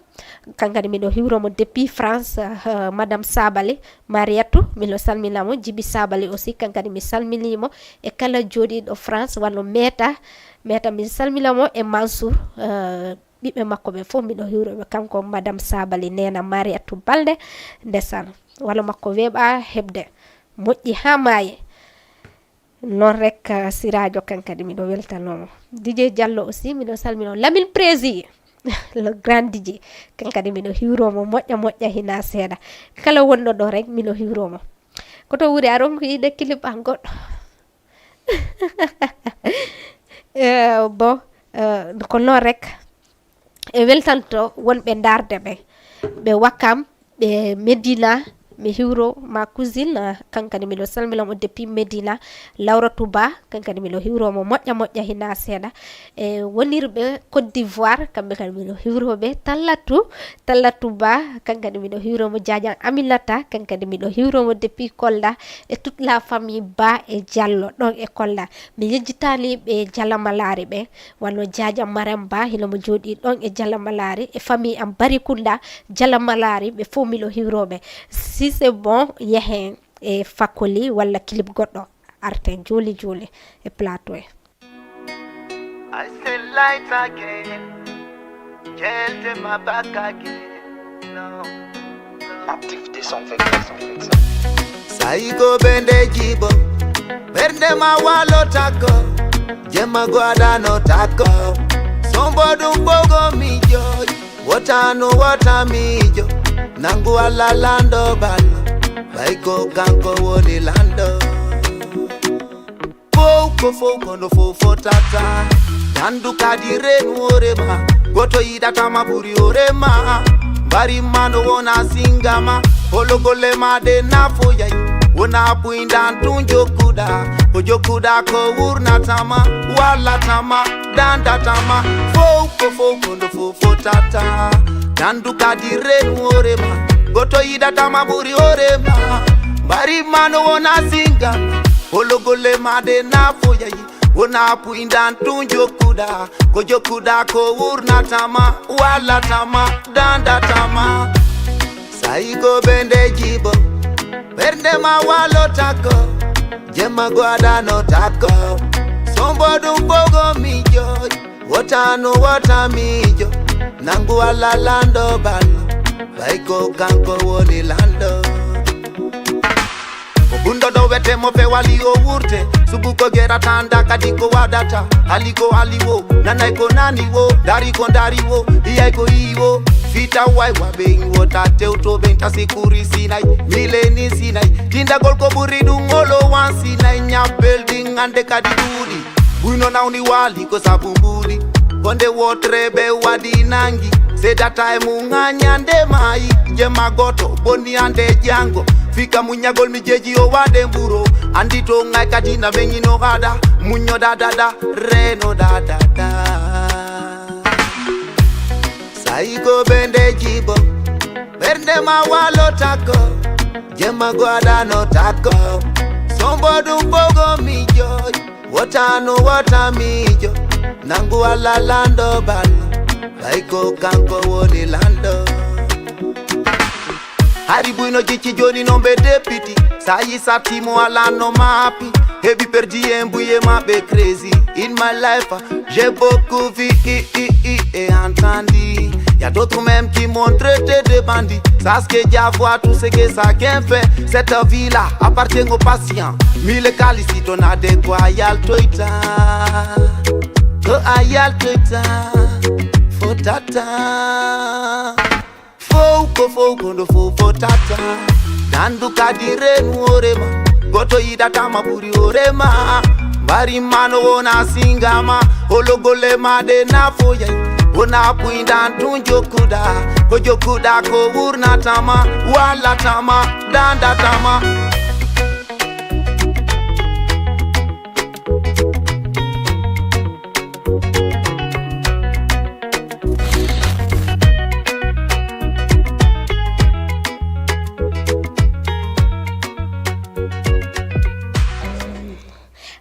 kan kadi miɗo hiwro mo depuis France, eh, Madame Sabali, Mariatou, miɗo salmina mo, Jibi Sabali aussi, kan kadi mi salmini mo, e kala jooɗiɗo France, wano Meta, Meta mi salmina mo, e Mansour, eh, ɓiɓɓe makko ɓe fof miɗo hiwro ɓe, kanko Madame Sabali, nena Mariatou Balde, ndesan, wano makko weeɓa heɓde, moƴƴi ha maayi. Non rek, uh, Sirajo kan kadi miɗo weltanomo. D J Diallo aussi miɗo salmino. Lamine Prési, le grand D J, kan kadi miɗo hiwromo moƴƴa moƴƴa hina seeɗa. Kala wonɗo ɗo rek miɗo hiwromo. Koto wuri a ronki yiɗde clip an goɗɗo. Eh, bon, eh, ko non rek. E weltanto wonɓe ndaarde ɓe. Ɓe Wakam, ɓe Medina, mi hiwro ma cousine, ah, kankadi miɗo salmina mo depuis Medina, Lawratu Ba, kankadi miɗo hiwro mo moƴƴa moƴƴa hina seeɗa. E wonirɓe Côte d'Ivoire, kamɓe kadi miɗo hiwro ɓe. Tallatu, Tallatu Ba, kankadi miɗo hiwro mo. Jaajan Aminata, kankadi miɗo hiwro mo depuis Kolda. E toute la famille Ba e Diallo ɗon e Kolda. Mi yejjitani ɓe Jalamalaari ɓe. Wano Jaaja Marem Ba, hino mo jooɗi ɗon e Jalamalaari, e famille am Barikunda, Jalamalaari, ɓe fof miɗo hiwroɓe. Si c'est bon, yehen e Fakoli walla clip goɗɗo, arten jooli jooli e plateau e. I say light again, girl, dem my back again. No. Active deux cent vingt, deux cent vingt. Saigo bende jibo, bende ma walo tako, jema gwada no tako. Sombo dum bogo mi joy, wata no wata mi jo, nangu ala lando balo, baiko kanko woni lando. Fow ko fow kono fow fotata. Dandu kadi renu orema, goto yiɗatama ɓuri orema. Mbari ma no wona singama, hologolle ma de nafo yayi. Wona buy ndan tun jokkuɗa, ko jokkuɗa ko wurnatama, wallatama, dandatama. Fow ko fow kondo fow fotata. Dandu kadi renu hoorema, goto yiɗatama ɓuri hoorema. Mbari ma no wona singa, holo golle ma ɗe na foyayi. Wona buy ndan tun jokkuɗa, ko jokkuɗa ko wurnatama, wallatama, dandatama. Sayi ko ɓe nde jibo, ɓernde ma walo takko, jemma go aɗano takko. Sombo ɗum bogo mijo, wota no wota mijo, nangu Allah lando ballo, ɓay ko kanko woni lando. Ko bunɗo ɗo wete mo fewali o wurte, subu ko gerata nda kadi ko waɗata. Hali ko hali wo, nanay ko nani wo, dari ko dari wo, iyay ko iyi wo. Fita way wa ɓe in wota tewto ɓen tasi kuri sinay, mileni sinay. Tindagol ko ɓuri ɗum olo wan sinay, ñabbel ɗin hande kadi ɗuuɗi. Buyno nawni waali ko sabu mbuuɗi, ko nde wotre ɓe waɗi nangi. Seedata e mum haa ñande maayi, jemma gooto bonni hande janngo. Fika muññagol mi jeji o waɗe mburo, anndi to ŋay kadi na meŋino haɗa, muññoɗa daɗa, reenoɗa daɗa. Sayi ko ɓe nde jibo, ɓernde ma walo takko, jemma go aɗano takko. Sombo ɗum bogo mijo, wota no wota mijo, nangu Allah lando ballo, ɓay ko kanko woni lando. Hari buyno jicci joni non ɓe depiti, sayi satti mo ala no maapi, heɓi perdi e mbuye maɓɓe crazy. In my life, j'ai beaucoup vu, i, i, i, et entendu. Y a d'autres même qui m'ont traité de bandit. Sache que Jah voit tout ce que chacun fait. Cette vie-là appartient aux patients. Mille qualités, on a de quoi y a le toita. To a y a le toita. Faut attendre. Fow ko fow kondo fow fotata. Dandu kadi renu hoorema, goto yiɗatama ɓuri hoorema. Mbari ma no wona singama, holo golle ma ɗe na foyay. Wona buy ndan tun jokkuɗa, ko jokkuɗa ko wurnatama, wallatama, dandatama.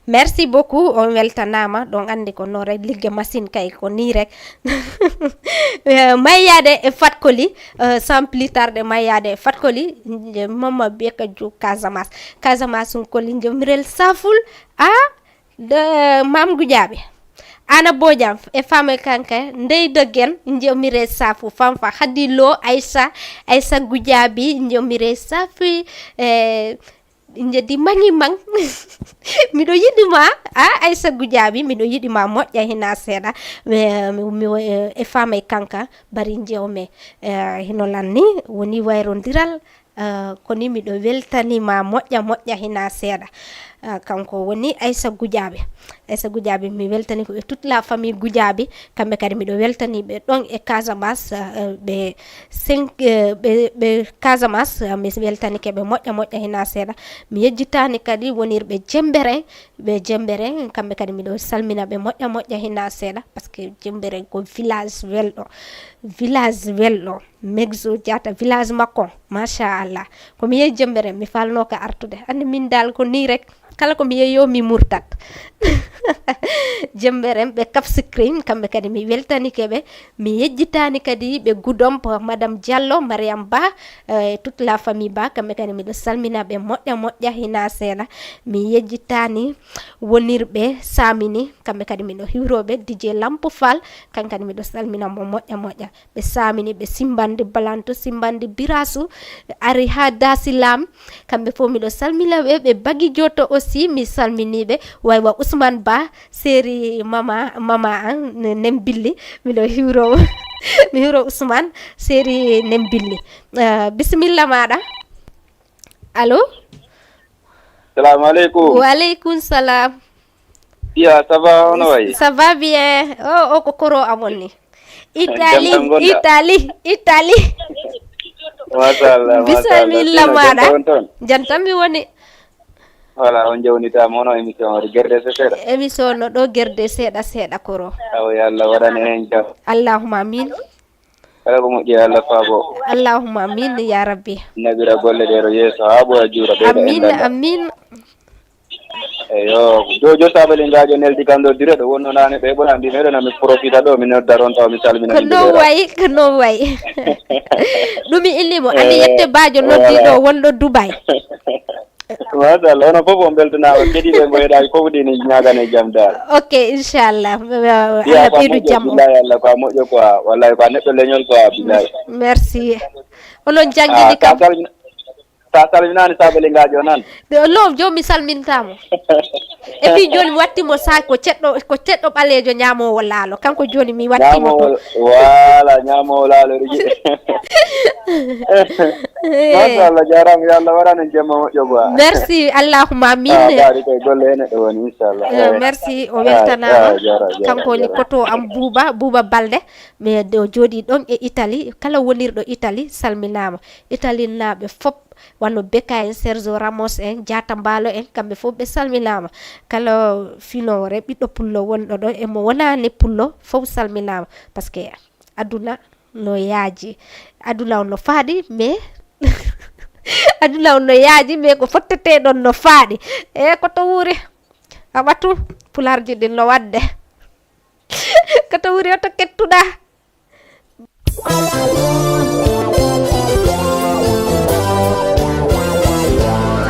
Merci beaucoup, on weltanama. Ɗon andi ko no rek ligge machine kay ko ni rek. Mayyade e fatkoli, euh, sans plus tarde mayyade e fatkoli. Mama beka ju Casamance, Casamance koli jomirel saful. A de mam gujaɓe ana bojam e fame kanka ndey dogen jomire safu fanfa hadi lo aissa, aissa gujabi jomire safi. E jeddi mangi mang. Miɗo yiɗi ma a aissa gujabi, miɗo yiɗi ma moƴƴa hina seeɗa. Mi, mi, mi, e fame kanka bari jewme. E, hino lanni woni wayrondiral. Uh, koni miɗo weltanima moƴƴa moƴƴa hina seeɗa. Uh, kanko woni aissa gujaɓe. Aissa gujaɓe mi weltani ko ɓe toute la famille gujaɓe, kamɓe kadi miɗo weltani ɓe ɗon e casamance. Uh, ɓe cinq uh, ɓe, ɓe casamance uh, mi weltanike ɓe moƴƴa moƴƴa hina seeɗa. Mi yejjitani kadi wonirɓe jemberen, ɓe jemberen kamɓe kadi miɗo salmina ɓe moƴƴa moƴƴa hina seeɗa, par ce que jemberen ko village welɗo, village welɗo. Mexo Diatta village makko, machallah. Komi yehi jembere mi falnoka artude, andi min dal ko ni rek. Kala komi yehi yo mi murtat. Jemberen ɓe capsicrim kamɓe kadi mi weltanike ɓe. Mi yejjitani kadi ɓe gudom madame diallo mariam ba, e toute la famille ba kamɓe kadi miɗo salmina ɓe moƴƴa moƴƴa hina seeɗa. Mi yejjitani wonirɓe samini kamɓe kadi miɗo hiwroɓe dj lampo fal. Kan kadi miɗo salmina mo moƴƴa moƴƴa. Ɓe samini ɓe simbandi balanto simbandi birasu. Ari ha dasi lam. Kamɓe fof miɗo salmina ɓe ɓe bagi joto aussi mi salminiɓe. Waywa ousmane ba seri mama mama an nembilli. Miɗo hiwro mi hiwro ousmane seri nembilli. Uh, bisimilla maɗa. Allo. Salamu aleykum. Wa aleykum salam. Ya, ça va, hono wayi? Ça va bien. O o ko koro amon ni. Italie, Italie, Italie. Machallah. Bisimilla maɗa. Jantan mi woni. Voilà, on jawnitaama, hono émission o, gerde se seeɗa. Émission no ɗo gerde seeɗa seeɗa koro. Awa, yo Allah waɗan en heen jam. Allahumma amin. Kala ko moƴƴi, yo Allah faabo. Allahumma amin, ya Rabbi. Naɓira golle ɗe ɗo yeeso, haa ɓooya juura, ɓeyda amin, enɗam. Amin. Eyo, jo, jo Sabali Ngajo neldi kam ɗo dire ɗo wonno nane ɓe ɓona mbi meɗen ami profita ɗo mi nodda ron taw mi salmina. Ko yimɓe non ɓe. Wayi, ko non wayi. Ɗum mi inni mo, ami Eh, yette baajo noddi voilà. Ɗo wonɗo Dubai. Machallah, onon fof on beltanaama, keɗiiɓe mbo heɗaaki fof ɗi ne ñaagane jam dal. Ok, inchallah. Iya, Allah ko ɓeydu moƴƴo, jam o. Billahi Allah ko moƴƴo quoi, wallahi ko neɗɗo leñol quoi, billahi. Merci. Onon jangini. Ah, kam sa salmina-, sa salminaani Sabali Ngajo nan. De, non, jooni mi salmintaamo. E puis jooni mi watti mo sa ko ceɗɗo, ko ceɗɗo ɓaleejo ñaamoowo laalo. Kanko jooni mi watti mo. Ñaamoowo, voilà, ñaamoowo laalo rigi. Eh. Machallah, jaaraama, yo Allah waɗan en jemma moƴƴo quoi. Merci, Allahumma amin. Ah, baari koye golle he neɗɗo woni, inchallah. Eh, eh. Merci, o weltanaama. Ah, jaaraama, jaaraama, kanko woni jaaraama. Koto am Buuba, Buuba Balde. Mais o jooɗii ɗon e Italie. Kala wonirɗo Italie, salminaama. Italienaaɓe fop, wano Beka en, Sergio Ramos en, Diatta Mbaalo en, kamɓe fof ɓe salminaama. Kala finoowo, ɓiɗɗo pullo wonɗo ɗo, e mo wonaani pullo, fof salminaama. Parce que aduna no yaaji. Aduna on no faaɗi, mais aduna on no yaaji, mais ko fottetee ɗon no faaɗi. E ko to wuuri? A ɓatu, pulaarji ɗin no waɗde. Ko to wuuri, o to kettuɗaa?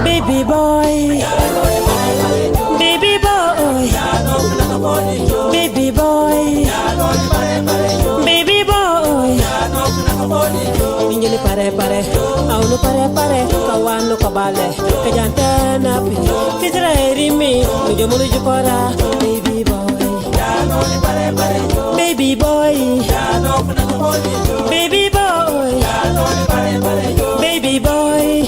Baby boy, baby boy, baby boy, baby boy. Injili pare pare, awlu pare pare, kawanu kabale, kajante napi, fitra erimi, mujamulu jukora, baby boy. Baby boy. Baby boy. Baby boy.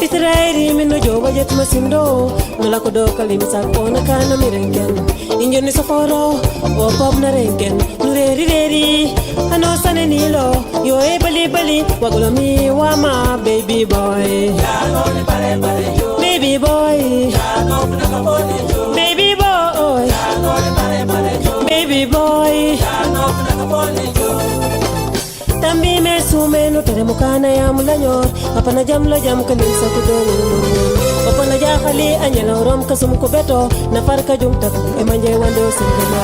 Fitirayri min no jowa jet masindo. No lako do kalim sa kona kana mirenken. Injoni soforo. O pop na renken. Nureri reri. Ano sane nilo. Yo e bali bali, wagolo mi wama, baby boy. Baby boy. Baby boy. Baby boy. Tambi me sume no tere mukana ya mulanyor. Apana jam lo jam kalim sa kudo. Apana ja khali anyala rom kasum kubeto. Na farka jum tak. Emanje wando singelo.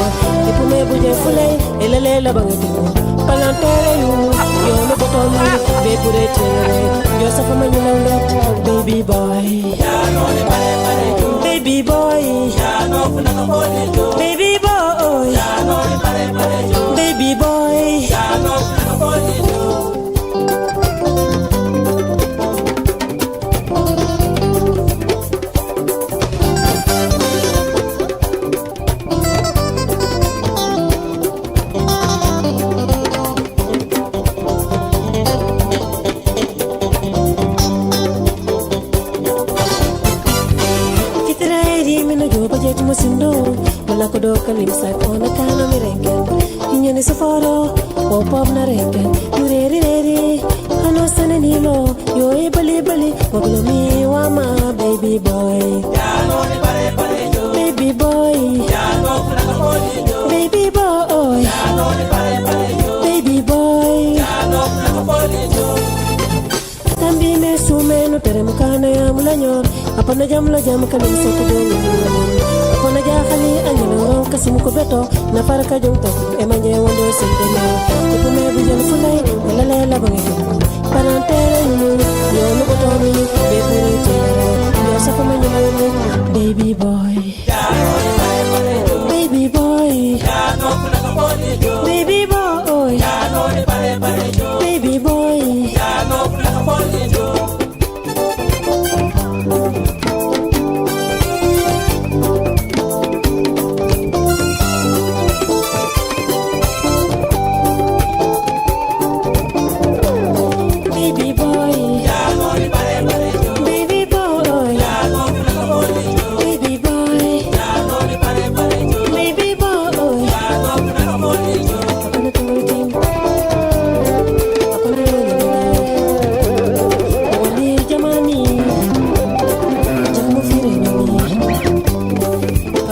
Ipume buje fulay. Elele la bangati. Palantere yu, yo no botomi, be pure tere. Yo safa manyulangat, baby boy. Baby boy. Baby boy. Baby boy. Fitiraeri mino joba jet mo sindo. Wala ko do kalim sa ko na kana mi rengen. Inyani safaro, o pop na rengen. Yureri reri, ano sana nilo. Yo e bali bali, waglo mi wama, baby boy. Baby boy. Baby boy. Baby boy. Tambi me sume no tere mukana ya mulanyor. Apana jam lo jam kalim sa kudo. Apana ja khali anyalo ron kasum kubeto. Na farka jom tak, e manje wando sendena. Ipume bujal fulay, elele la bangi. Palantere yu, yo no botomi, be puri tere. Yo safa manyulangat, baby boy. Baby boy. Baby boy. Baby boy. Baby boy. Baby boy. Baby boy.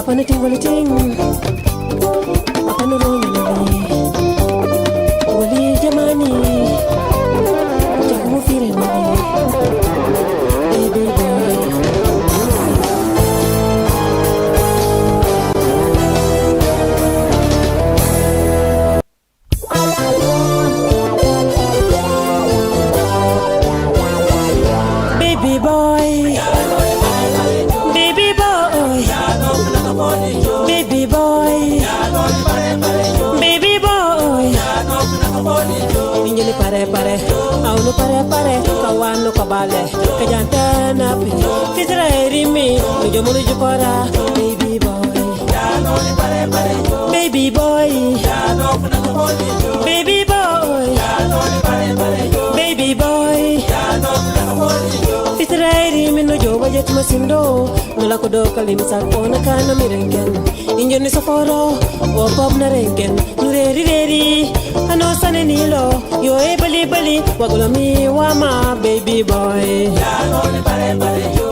Wani ting, wani ting. Apa no wrong with me? Wali jamani. Jamu fire me. Baby boy. Baby boy, baby boy, baby boy, baby boy. Injili pare pare, aunu pare pare, kawanu kabale, kajanta na pi. Fitra erimi, nujomunu jukora, baby boy. Baby boy. Baby boy. Baby boy. Israeli mino jowa jet masindo. Nula kodo kalim sa kona kana mi renken. Injo ni soforo. Wo pop na renken. Nureri reri. Ano sane nilo. Yo e bali bali. Wagula mi wama baby boy.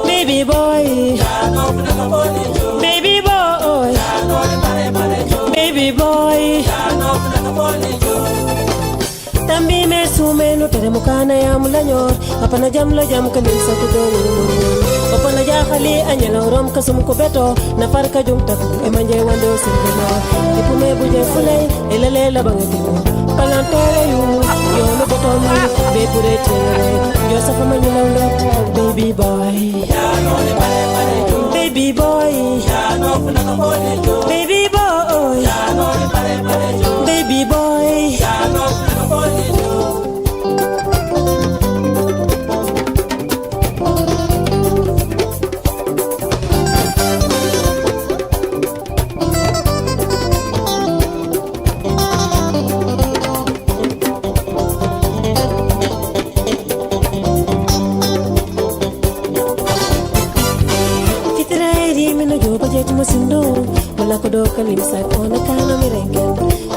Baby boy. Baby boy. Baby boy. Tambi me sume no tere mukana ya mulanyor. Apana jam la jam kalim sa kudo. Apana ja khali anyala rom kasum ko beto. Na farka jung tak e manje wando singena. Ipume buje fulay. Elele la bangati. Palantere yu. Yo no botomi. Be pure tere. Yo safa manyula ulet. Baby boy. Baby boy. Baby boy. Baby boy. Fitiraeri mino joba jeti masindo. Wala ko do kalim sa kona kana mi rengen.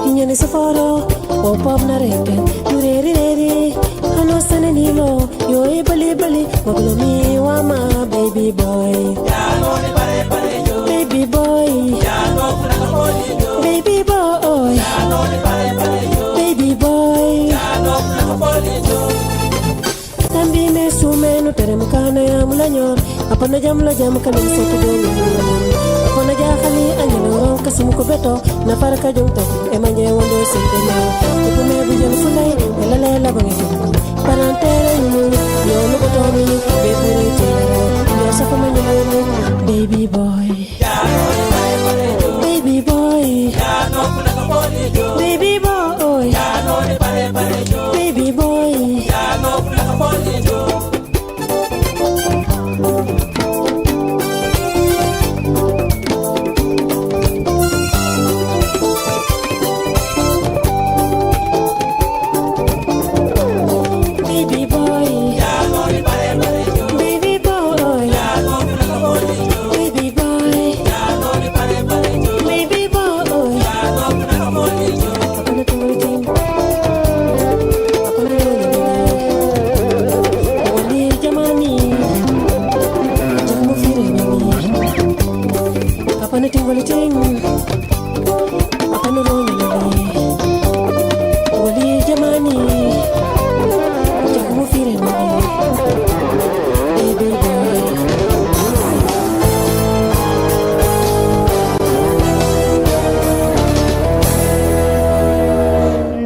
Inyani safaro. O pop na rengen. Nureri reri. Ano sana nilo. Yo e bali bali. Wablo mi wama baby boy. Baby boy. Baby boy. Baby boy. Tambi me sume no tere mukana ya mulanyor. Apana jam la jam kalim sa kudo. Apana ja khali anyalo ron kasum ko beto. Na farka jom tak e manje wando sendena. Ipume bujal fulay. Elele la bangi. Parantere ni. Yo no botomi. Be pure tere. Yo safa manje. Baby boy. Baby boy. Baby boy. Baby boy. Baby boy. Baby boy. Baby boy. Baby boy. Wani jamani. Jamu fire mani. Apana ting wali ting. Apana roni nani. Wali jamani. Jamu fire mani. Baby boy.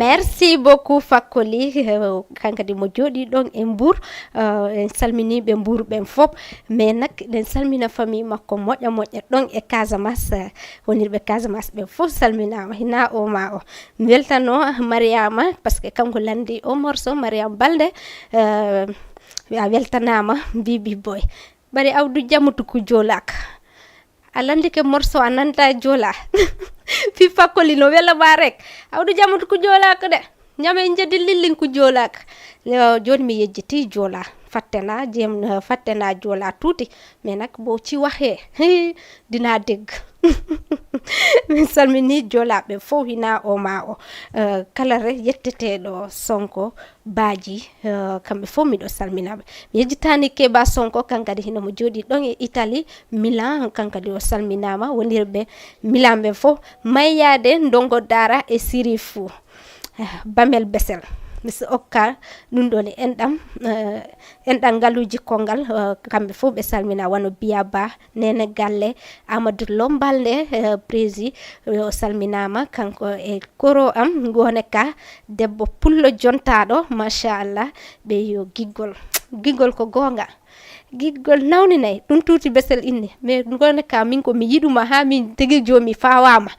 Merci beaucoup Fakkoli. Kankadi mo jooɗi ɗon e Mbour. Eh, en salmini ɓe Mbour ɓen fof. Mais nak, ɗen salmina famille makko moƴƴa moƴƴa ɗon e Casamance. Eh, wonirɓe Casamance ɓe fof salminaama, hina o ma o. Mi weltano Mariama, parce que kanko landi o morceau, Mariama Balde. Eh, a weltanaama, Bibi Boy. Bari Awdu Jamutu ko joolaka. A landike morceau a nanta joola. Fi Fakkoli no wela ma rek. Awdu Jamutu ko joolaka de. Ñame jadi lillin ko joolaka. Yo, joni mi yejjiti joola. Fattena, jem, fattena joola tuuti. Mais nak bo ci waxee. Hi, dinaa dégg. Min salmini joolaaɓe fof, hina o ma o. Eh, kala re yetteteeɗo Sonko baaji, eh, kamɓe fof miɗo salminaɓe. Mi yejjitaani Keba Sonko, kankadi hino mo jooɗi ɗon e Italie, Milan, kankadi o salminaama. Wonirɓe Milan ɓen fof, Mayyaade, Ndongo Daara e Sirifu. Eh, Bamel Besel. Mister Okka, ɗum ɗo ni enɗam, eh, enɗam ngaluuji kongal, eh, kamɓe fof ɓe salmina, wano Biya Ba, Nene Galle, Amadou Lombalde, eh, Prési, eh, o salminaama, kanko e koro am, Ngone Ka, debbo pullo jontaaɗo, machallah, ɓe yo giggol. Giggol ko goonga. Giggol nawninay, ɗum tuuti besel inni. Mais Ngone Ka, min ko mi yiɗuma haa min tigi joomi fawaama.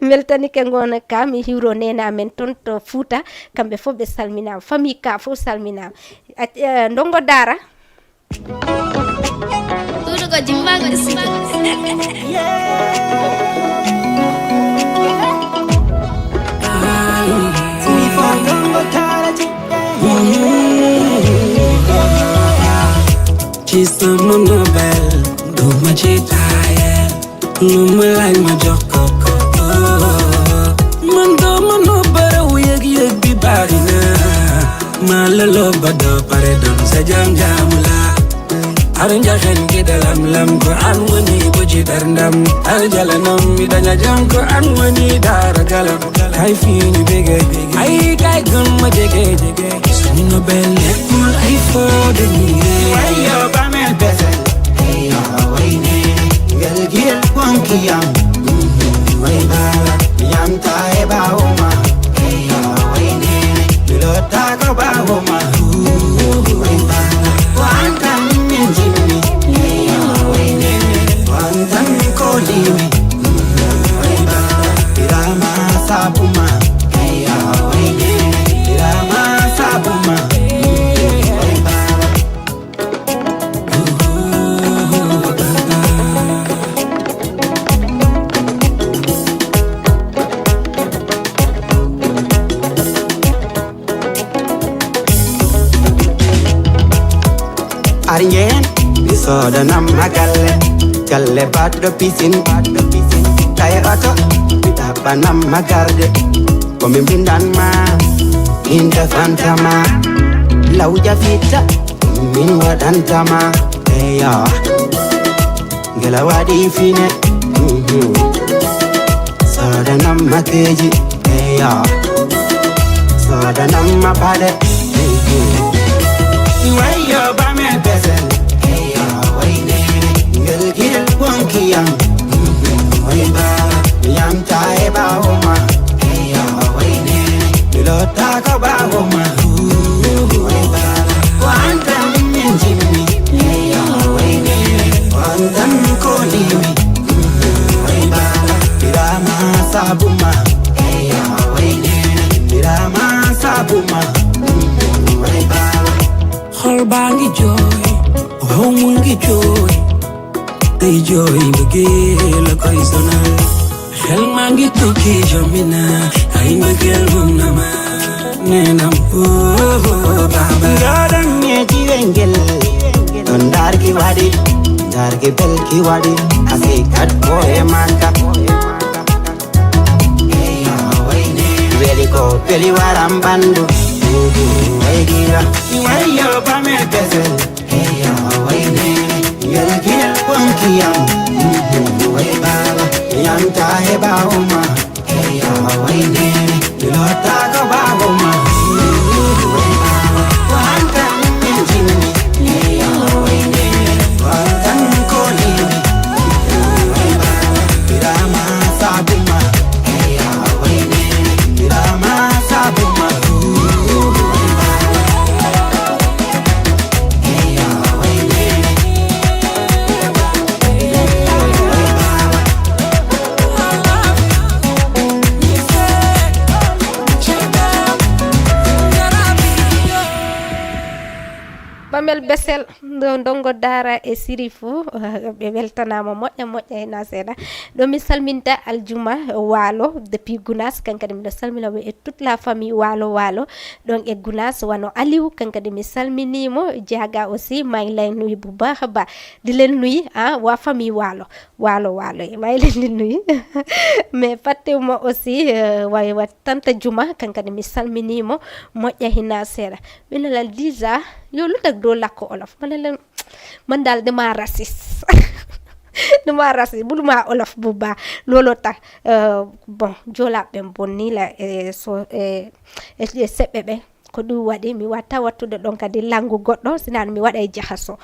Weltanike Ngone Ka, mi hiwro nene amen ton to Fuuta, kamɓe fof ɓe salminaama. Famille Ka fof salminaama. Ac-, eh, Ndongo Daara. Ɗuɗugo jimmago e suudu. Ci sama nobel, duma ci tayel. Lu ma laaj ma jox ko ko. Man dama no baraw, yëg-yëg bi bari na. Ma la lo ba doo pare doon sa jam jaamu la. Ar njaxen gi dalam lam ko an woni bo ci dar ndam. Ar jala nam mi daña jam ko an woni dara galam. Kay fii ñu bege, ay kay gën ma jege, jege. Suñu nobel nekkul ay foo, dañuy ree. Wayo Bamel Besel, hey, yo, way ne, ngel gil wonki yam. Mm, way bala, yam ta e ba uma. Hey, yo, way ne, bilo ta ko ba uma. Ooh, way bala, wantan min jimmi. Hey, yo, way ne, wantan ko limi. Irama sabuma, irama sabuma. Ar njehen, mi soodanam ma galle. Galle baɗɗo pisin, baɗɗo pisin. Taye oto, mi taɓɓanam ma garde. Ko mi mbindan ma, min defanta ma. Lawja fitta, min waɗanta ma. Eya. Ngela waɗi fine. Mhm. Soodanam makeeji, eya. Soodanam ma paɗe, eya. Wayo Bamel Besel, eya, wayne. Ngel gil wonki yam. Mhm. Way ba, yam ta e ba o ma. Eya, wayne. Ilota ko ba o ma. Way ba. Ko an tan min jimmi. Eya, wayne. Ko an tan ko limi. Way ba. Irama sabuma. Eya, wayne. Irama sabuma. Way ba. Xol baa ngi jooy, xol mu ngi jooy. Day jooy mbëggeel la koy sonal. Xel maa ngi tukki, jommi naa. Ay mbëggeel moom na ma. Neenam, oh, oh, oh, baba. Ngaɗan e jiwel ngel. Ɗon darki waɗi, darki belki waɗi. Asi kat boye maka. Weli ko weli waran bandu. Waygira. Wayo Bamel Besel. Eya, wayne, ngel gil wonki yam. Way baba, yam ta e ba o ma. Eya, wayne, ilota ko ba o ma. Way baba, ko an tan min jimmi. Eya, wayne, ko an tan ko limi. Way baba, irama sabuma. Eya, wayne, irama sabuma. Ndo ndongo daara e siri fuu, ɓe weltanaama moƴƴa moƴƴa hena seeɗa. Ɗo mi salminta Aljuma Waalo depuis Gunaas, kankadi miɗo salmina ɓe e toute la famille Waalo Waalo. Ɗon e Gunaas wano Aliou, kankadi mi salminii mo. Jaaga aussi, maa ngi lay nuyu bu baax a baax. Di leen nuyu, ah, waa famille Waalo. Waalo Waalo, e maa ngi leen di nuyu. Mais fàttewuma aussi, euh, way wa tante Juma, kankadi mi salminii mo, moƴƴa hena seeɗa. Mi ne la Liza, yow lu tax doo làkk olof? Ma ne leen, man daal dama raciste. Dama raciste, mënuma olof bu baax. Looloo tax, euh, bon, joolaaɓe bon nii la, eh, so, eh, eh, seɓɓe ɓe. Ko ɗum waɗi mi watta wattude ɗon kadi langu goɗɗo, sinaa mi waɗay jaxaso.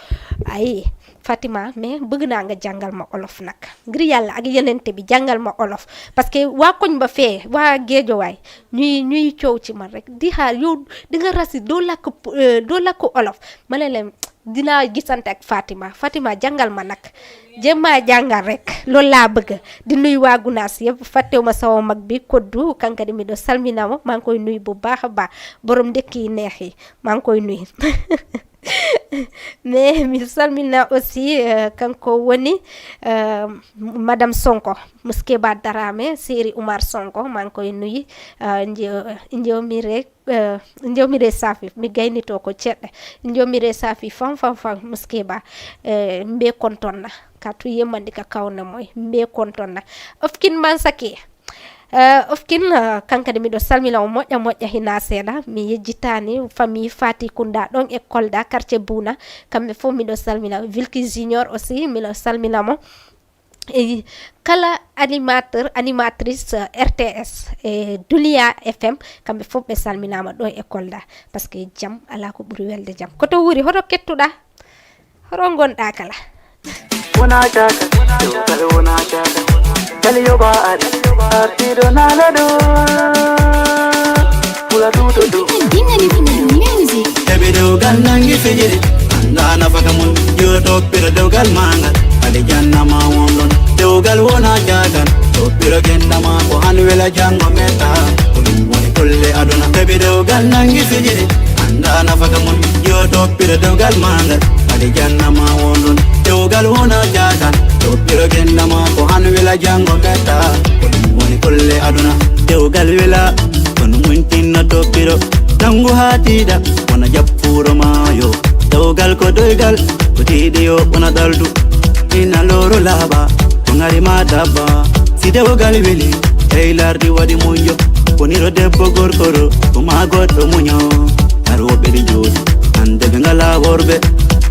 Ayi, Fatima, mais bëgg naa nga jàngal ma olof nag. Ngir Yàlla ak Yonent bi, jàngal ma olof. Parce que waa koñ ba fee, waa Géejawaay, ñuy, ñuy coow ci man rek. Di xaar, yow, di nga raciste, doo làkk, euh, doo làkk olof. Ma ne leen, dinaa gisante ak Fatima. Fatima, jàngal ma nag. Jéem maa jàngal rek. Loolu laa bëgg. Di nuyu waa Gunaas yëpp. Fàttewuma sama mag bi, Koddu. Kankadi miɗo salmina mo. Maa ngi koy nuyu bu baax a baax. Borom ndekki yi neex yi. Maa ngi koy nuyu. Mais mi salmina aussi, euh, kanko woni, euh, Madame Sonko. Muskeba Darame, Seri Umar Sonko. Maa ngi koy nuyu. Euh, nje-, njewmire, eh, njomire safi, mi gaynito ko ceɗɗe. Njomire safi fan, fan, fan, muskeba. Eh, mbe kontonna. Ka tu yemmandi ka kawna moy. Mbe kontonna. Ofkin mansaki. Eh, ofkin, eh, kankadi miɗo salmina o moƴƴa, moƴƴa hina seeɗa. Mi yejjitani famille Fati Kunda ɗon e Kolda, quartier Buna. Kamɓe fof miɗo salmina. Vilki Junior aussi, miɗo salmina mo. E kala animateur, animatrice, eh, R T S e Dunia F M, kamɓe fof ɓe salminaama ɗo e Kolda, parce que jam alaa ko ɓuri welde jam. Ko to wuuri, hoto kettuɗaa? Hoto ngonɗaa kala? Wona caaka, dewgal wona caaka. Kali yoba ari, artiɗo nala ɗo. Pula duɗo ɗo. Music. Heɓi dewgal nangi fijiri, annda nafaka mun. Yo toppira dewgal mangal, alijanna ma won ɗon. Dewgal wona jagal, toppira genda ma ko han wela jango meta. Ko ɗum woni kulle aduna. Heɓi dewgal nangi fijiri, annda nafaka mun. Yo toppira dewgal mangal, alijanna ma won ɗon. Dewgal wona jagal, toppira genda ma ko han wela jango meta. Ko ɗum woni kulle aduna. Dewgal wela, kono mun tinno toppiro. Tangu haa tiiɗa, wona jappuuro maayo. Dewgal ko doygal, ko tiiɗi yo wona ɗaldu. Ina looro laaɓa, ko ŋari ma dabba. Si dewgal weli, ey lardi waɗi muñjo. Woniro debbo gorkoro, ko ma goɗɗo muño. Nar woɓɓe ɗi jooɗi, hande ɓe ngalaa worɓe.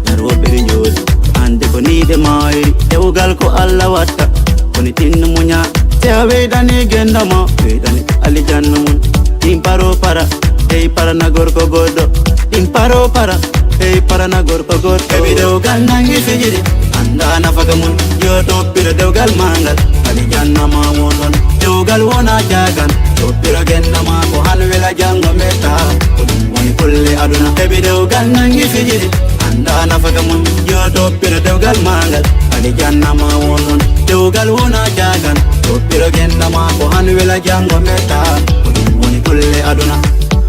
Nar woɓɓe ɗi jooɗi, hande ko ni ɓe maayri. Dewgal ko Allah watta, woni tinno muña. Se a weyɗani genda ma, weyɗani alijanna mun. Ɗin paro para, ey parana gorko goɗɗo. Ɗin paro para, ey parana gorko goɗɗo. Heɓi dewgal nangi fijiri, annda nafaka mun. Yo toppira dewgal mangal, alijanna ma won ɗon. Dewgal wona jagan, toppira genda ma ko han wela jango meta. Ko ɗum woni kulle aduna. Heɓi dewgal nangi fijiri, annda nafaka mun. Yo toppira dewgal mangal, alijanna ma won ɗon. Dewgal wona jagan, toppira genda ma ko han wela jango meta. Ko ɗum woni kulle aduna.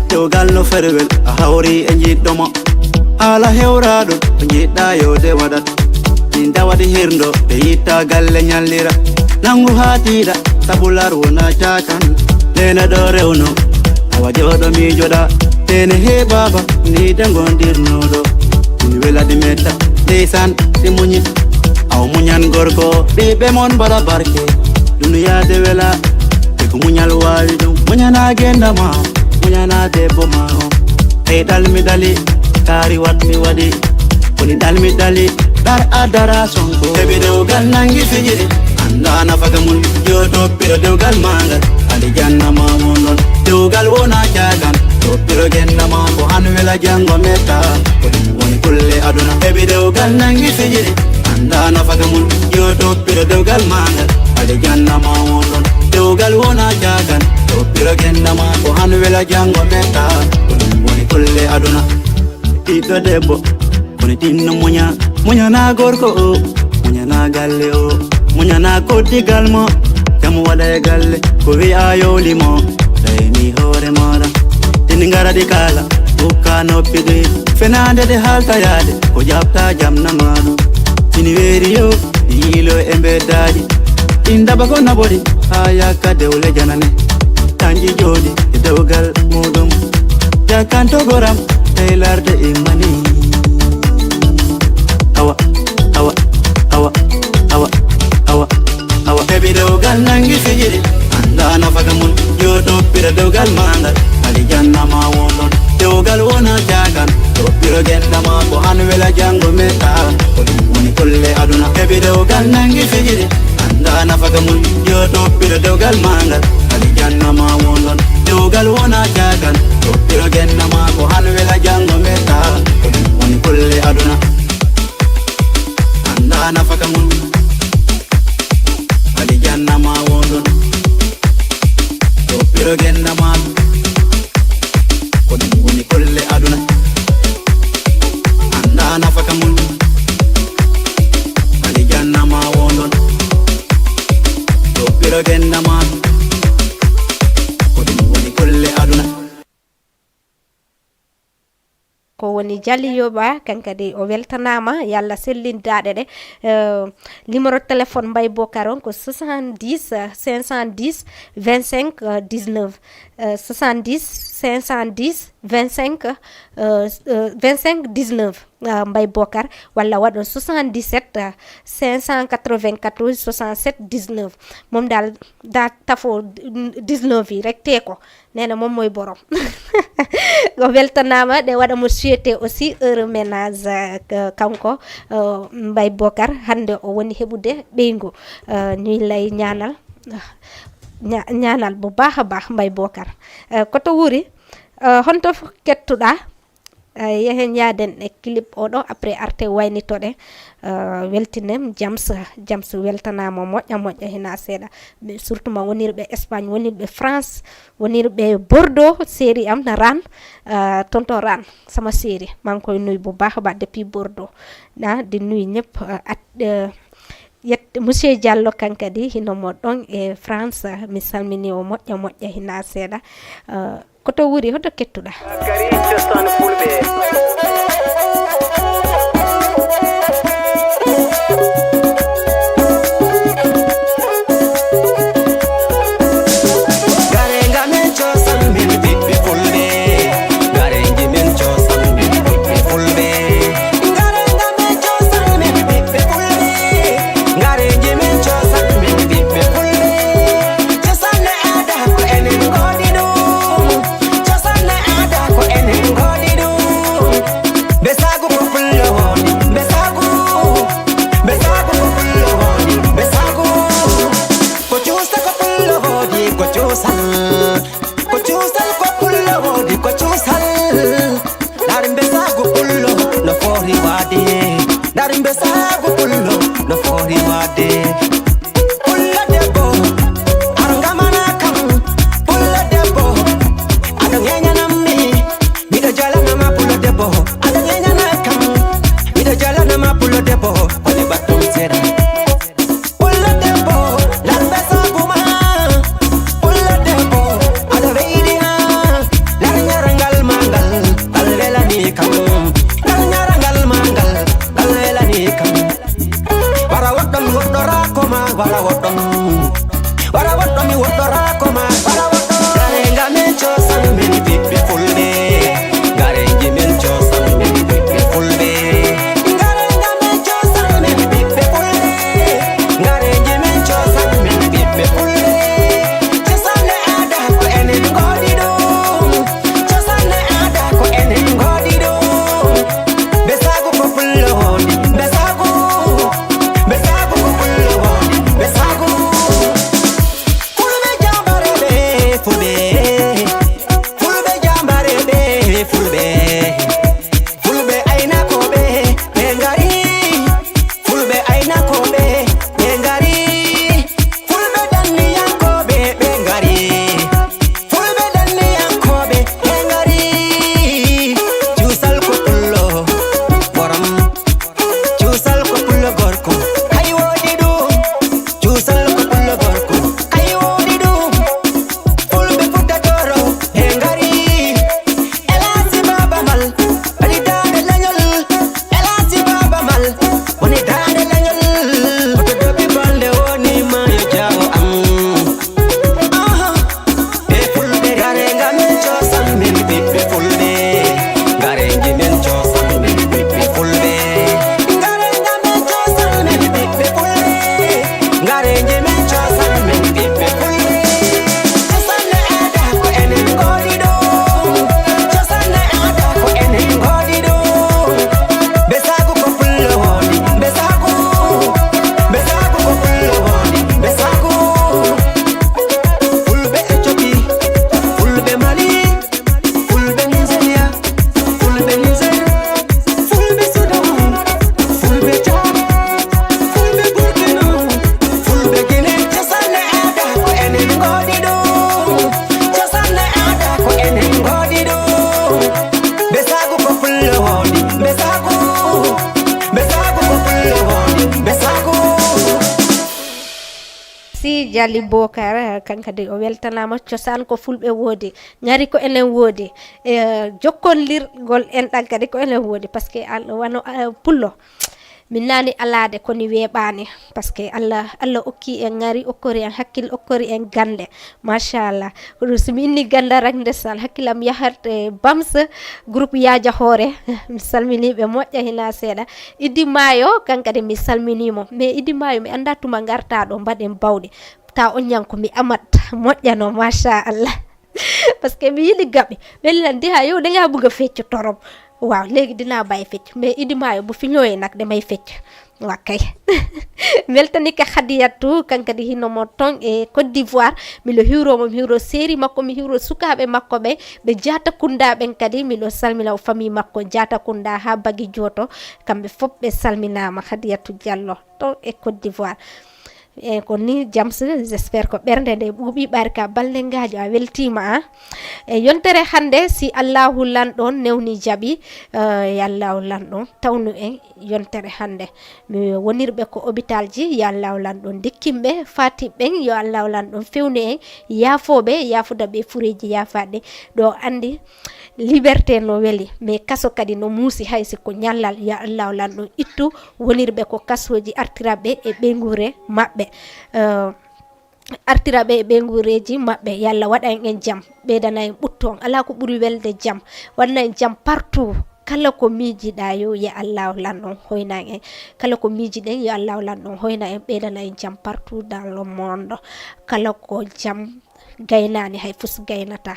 Dewgal no ferwel, a hawri e jiɗɗo ma. Haala hewraɗo, ko jiɗɗa yo de waɗat. Min dawadi hirndo, ɓe yitta galle ñallira. Nangu haa tiiɗa, sabu lar wona cakan. Nena ɗo rewno, awa jooɗo miijoɗa. Tene he baba, ni de gondirnoɗo. Min weladi metta, ndeysan, ɗi muñi. Aw muñan gorko, ɓiɓɓe mon mbaɗa barke. Duniya de wela, te ko muñal wawi ɗum. Muñana genda ma, muñana debbo ma o. Ey ɗal mi ɗali, kaari wat mi waɗi. Woni ɗal mi ɗali, ɗar a dara sonko. Heɓi dewgal nangi fijiri, annda nafaka mun. Yo toppiro dewgal mangal, alijanna ma won ɗon. Dewgal wona cagan, toppiro genda ma ko han wela jango metta. Ko ɗum woni kulle aduna. Heɓi dewgal nangi fijiri, annda nafaka mun. Yo toppiro dewgal mangal, alijanna ma won ɗon. Dewgal wona cagan, toppiro genda ma ko han wela jango metta. Ko ɗum woni kulle aduna. Ɓiɗɗo debbo, kono tinno muña, muñana gorko o, muñana galle o, muñana koddigal mo. Jam waɗa e galle, ko wi'a yowli mo. Tayni hoore maɗa, tini ngara ɗi kala. Ukka noppi ɗi, fenaande ɗe haalta yaade, ko jaɓta jamna maano. Sini weeri yo, ɗi yiilo e mbeddaaji. Ɗin daba ko naɓori, haa yakka dewle janane. Kanji jooɗi e dewgal muuɗum. Jakkanto goram, tawi larde immani. Awa, awa, awa, awa, awa, awa. Awa heɓi dewgal nangi fijiri, annda nafaka mun. Yo toppira dewgal mangal, alijanna ma wondon. Dewgal wona jagan, toppiro genda ma ko an wela jango meta. Ko ɗum woni kulle aduna. Heɓi dewgal nangi fijiri, annda nafaka mun. Yo toppira dewgal mangal, alijanna ma wondon. Dewgal wona jagan, toppiro genda ma ko an wela jango meta. Ko ɗum woni kulle aduna. Annda nafaka mun. Alijanna ma wondon. Toppiro genda ma. Ko ɗum woni kulle aduna. Annda nafaka mun. Alijanna ma wondon. Toppiro genda ma. Ko ɗum woni kulle aduna. Ko woni Jali Yoba, kankadi o weltanaama, yo Allah sellin daaɗe ɗe. Eh, numéro téléphone Mbaye Bokar on ko soixante-dix, cinq cent dix, vingt-cinq, dix-neuf. Eh, soixante-dix, cinq cent dix, vingt-cinq, eh, eh, vingt-cinq, dix-neuf. Eh, Mbaye Bokar, walla waɗon soixante-dix-sept, cinq cent quatre-vingt-quatorze, soixante-sept, dix-neuf. Moom daal daa tafo dix-neuf yi rek tee ko. Nee na moom mooy borom. O weltanaama, ɗe waɗa mo souhaité aussi heureux ménage, eh, kanko, eh, Mbaye Bokar, hannde o woni heɓude ɓeyngu. Eh, ñuy lay ñaanal, ña- ñaanal bu baax a baax, Mbaye Bokar. Eh, ko to wuri, eh, honto f- kettuɗaa? Eh, yehen yaaden e clip oɗo, après arte waynitoɗe. Eh, weltinem Jams, Jams weltanaama moƴƴa moƴƴa hina seeɗa. Ɓe- surtout ma wonirɓe Espagne, wonirɓe France, wonirɓe Bordeaux, séri am na Ran, eh, tonton Ran, sama séri, maa ngi koy nuyu bu baax a baax depuis Bordeaux. Na di nuyu ñëpp, eh, at, eh, yet monsieur Diallo kankadi hino mo ɗon e France, mi salmini o moƴƴa moƴƴa hina seeɗa. Eh, ko to wuri hoto kettuɗa? Kari cosaan fulɓe. Garenga men cosaan men ɓiɓɓe fulɓe. Garenji men cosaan men ɓiɓɓe fulɓe. Garenga men cosaan men ɓiɓɓe fulɓe. Garenji men cosaan men ɓiɓɓe fulɓe. Cosaan e aada ko enen ngoodi ɗum. Cosaan e aada ko enen ngoodi ɗum. Besaagu ko pullo woodi. Besaagu. Besaagu ko pullo woodi. Besaagu. Ko cuusa ko pullo woodi. Ko cuusal. Ko cuusal ko pullo woodi. Ko cuusal. Dar mbesaagu pullo no foori waade. Dar mbesaagu pullo no foori waade. Pullo debbo, ar ngamana kam. Pullo debbo, aɗa ŋeñanam mi. Miɗo jalanama pullo debbo, aɗa ŋeñana kam. Miɗo jalanama pullo debbo, koni battum seeɗa. Pullo debbo, lar mbesaagu ma. Pullo debbo, aɗa weydi ha. Lar ñarangal ma ngal, ngal welani kam. Lar ñarangal ma ngal, ngal welani kam. Wara woɗɗo mi woɗɗoraako ma, wara woɗɗo mi. Wara woɗɗo mi woɗɗoraako ma, wara woɗɗo. Garenga men cosaan men ɓiɓɓe fulɓe. Garenji men cosaan men ɓiɓɓe fulɓe. Garenga men cosaan men ɓiɓɓe fulɓe. Garenji men cosaan men ɓiɓɓe fulɓe. Cosaan e aada ko enen ngoodi ɗum. Cosaan e aada ko enen ngoodi ɗum. Mbesaagu ko pullo woodi. Mbesaagu. Mbesaagu ko pullo woodi. Mbesaagu. Fulɓe jambareɓe, Si Jali Bokar, eh, kan kadi o weltanaama. Cosaan ko fulɓe woodi, ŋari ko enen woodi, e jokkondirgol en ɗan kadi ko enen woodi, parce que al-, wano, eh, pullo, min naani alaade ko ni weeɓaani, parce que Allah, Allah okki en ŋari, okkori en hakkil, okkori en gannde. Machallah. Kono so mi inni ganda ragde sal, hakkilam yahat e Bams, groupe Yaaja Hoore. Mi salmini ɓe moƴƴa hina seeɗa. Idi Maayo, kan kadi mi salmini mo. Mais Idi Maayo, mi annda tuma ngarta ɗo, mbaɗen bawɗe. Ta on ñan ko mi amat, moƴƴano, machallah. Parce que mi yiɗi gaɓi. Ɓe lan di ha yo, da ngaa bëgg a fecc torop. Waaw, léegi dinaa bàyyi fecc. Mais Idi Maayo, bu fi ñëwee nag, damay fecc. Waa kay. Weltani ka Khadiyatou, kan kadi hino mo ton e Côte d'Ivoire. Miɗo hiwro mo, mi hiwro série makko, mi hiwro sukaaɓe makko ɓe, ɓe Jaata Kunda ɓen kadi. Miɗo salmina o famille makko Jaata Kunda ha Bagi Joto. Kamɓe fof ɓe salminaama, Khadiyatou Diallo ton e Côte d'Ivoire. E ko ni, Jams, j'espère ko ɓernde nde ɓuuɓi, ɓaari ka balɗe ngaajo, a weltiima, a. E yontere hannde, si Allahu Lanɗo newni jaɓi, eh, yo Allahu Lanɗo tawnu en yontere hannde. Mi wonirɓe ko hôpital ji, yo Allahu Lanɗo ndikkin ɓe, faati ɓen, yo Allahu Lanɗo fewnu en, yaafooɓe, yaafuda ɓe fureeji yaafaɗe. Ɗo anndi liberté no weli, mais kaso kadi no muusi, hay si ko ñallal, yo Allahu Lanɗo ittu wonirɓe ko kasooji, artira ɓe e ɓeynguure maɓɓe. Eh, artira ɓe e ɓeynguureeji maɓɓe, yo Allah waɗan en jam, ɓeydana en ɓuttu on. Alaa ko ɓuri welde jam, waɗana en jam partout. Kala ko miijiɗaa yo, yo Allahu Lanɗo hoynan en. Kala ko miijiɗen, yo Allahu Lanɗo hoynan en, ɓeydana en jam partout dans le monde. Kala ko jam gaynaani, hay fus gaynata.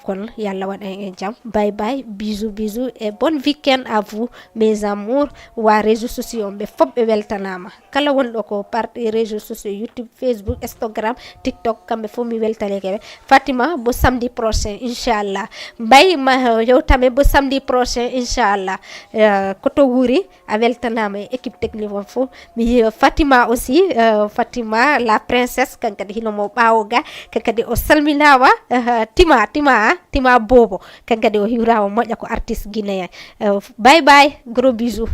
Kono yo Allah waɗan en jam. Bye bye, bisous, bisous et bon week-end à vous, mes amours. Waa réseaux sociaux ɓe fof ɓe weltanaama. Kala wonɗo ko parti réseaux sociaux, YouTube, Facebook, Instagram, TikTok, kamɓe fof mi weltanike ɓe. Fatima, bo samedi prochain, inchallah. Mbay ma yewtame bo samedi prochain, inchallah. Eh, ko to wuuri, a weltanaama e équipe technique o fof. Mi yi Fatima aussi, eh, Fatima la princesse, kan kadi hino mo ɓaawo ga, kan kadi o salminaama. Eh, Tima, Tima, ah, Tima Bobo, kan kadi o hiwraama moƴƴa, ko artiste guinéen. Eh, bye bye, gros bisous.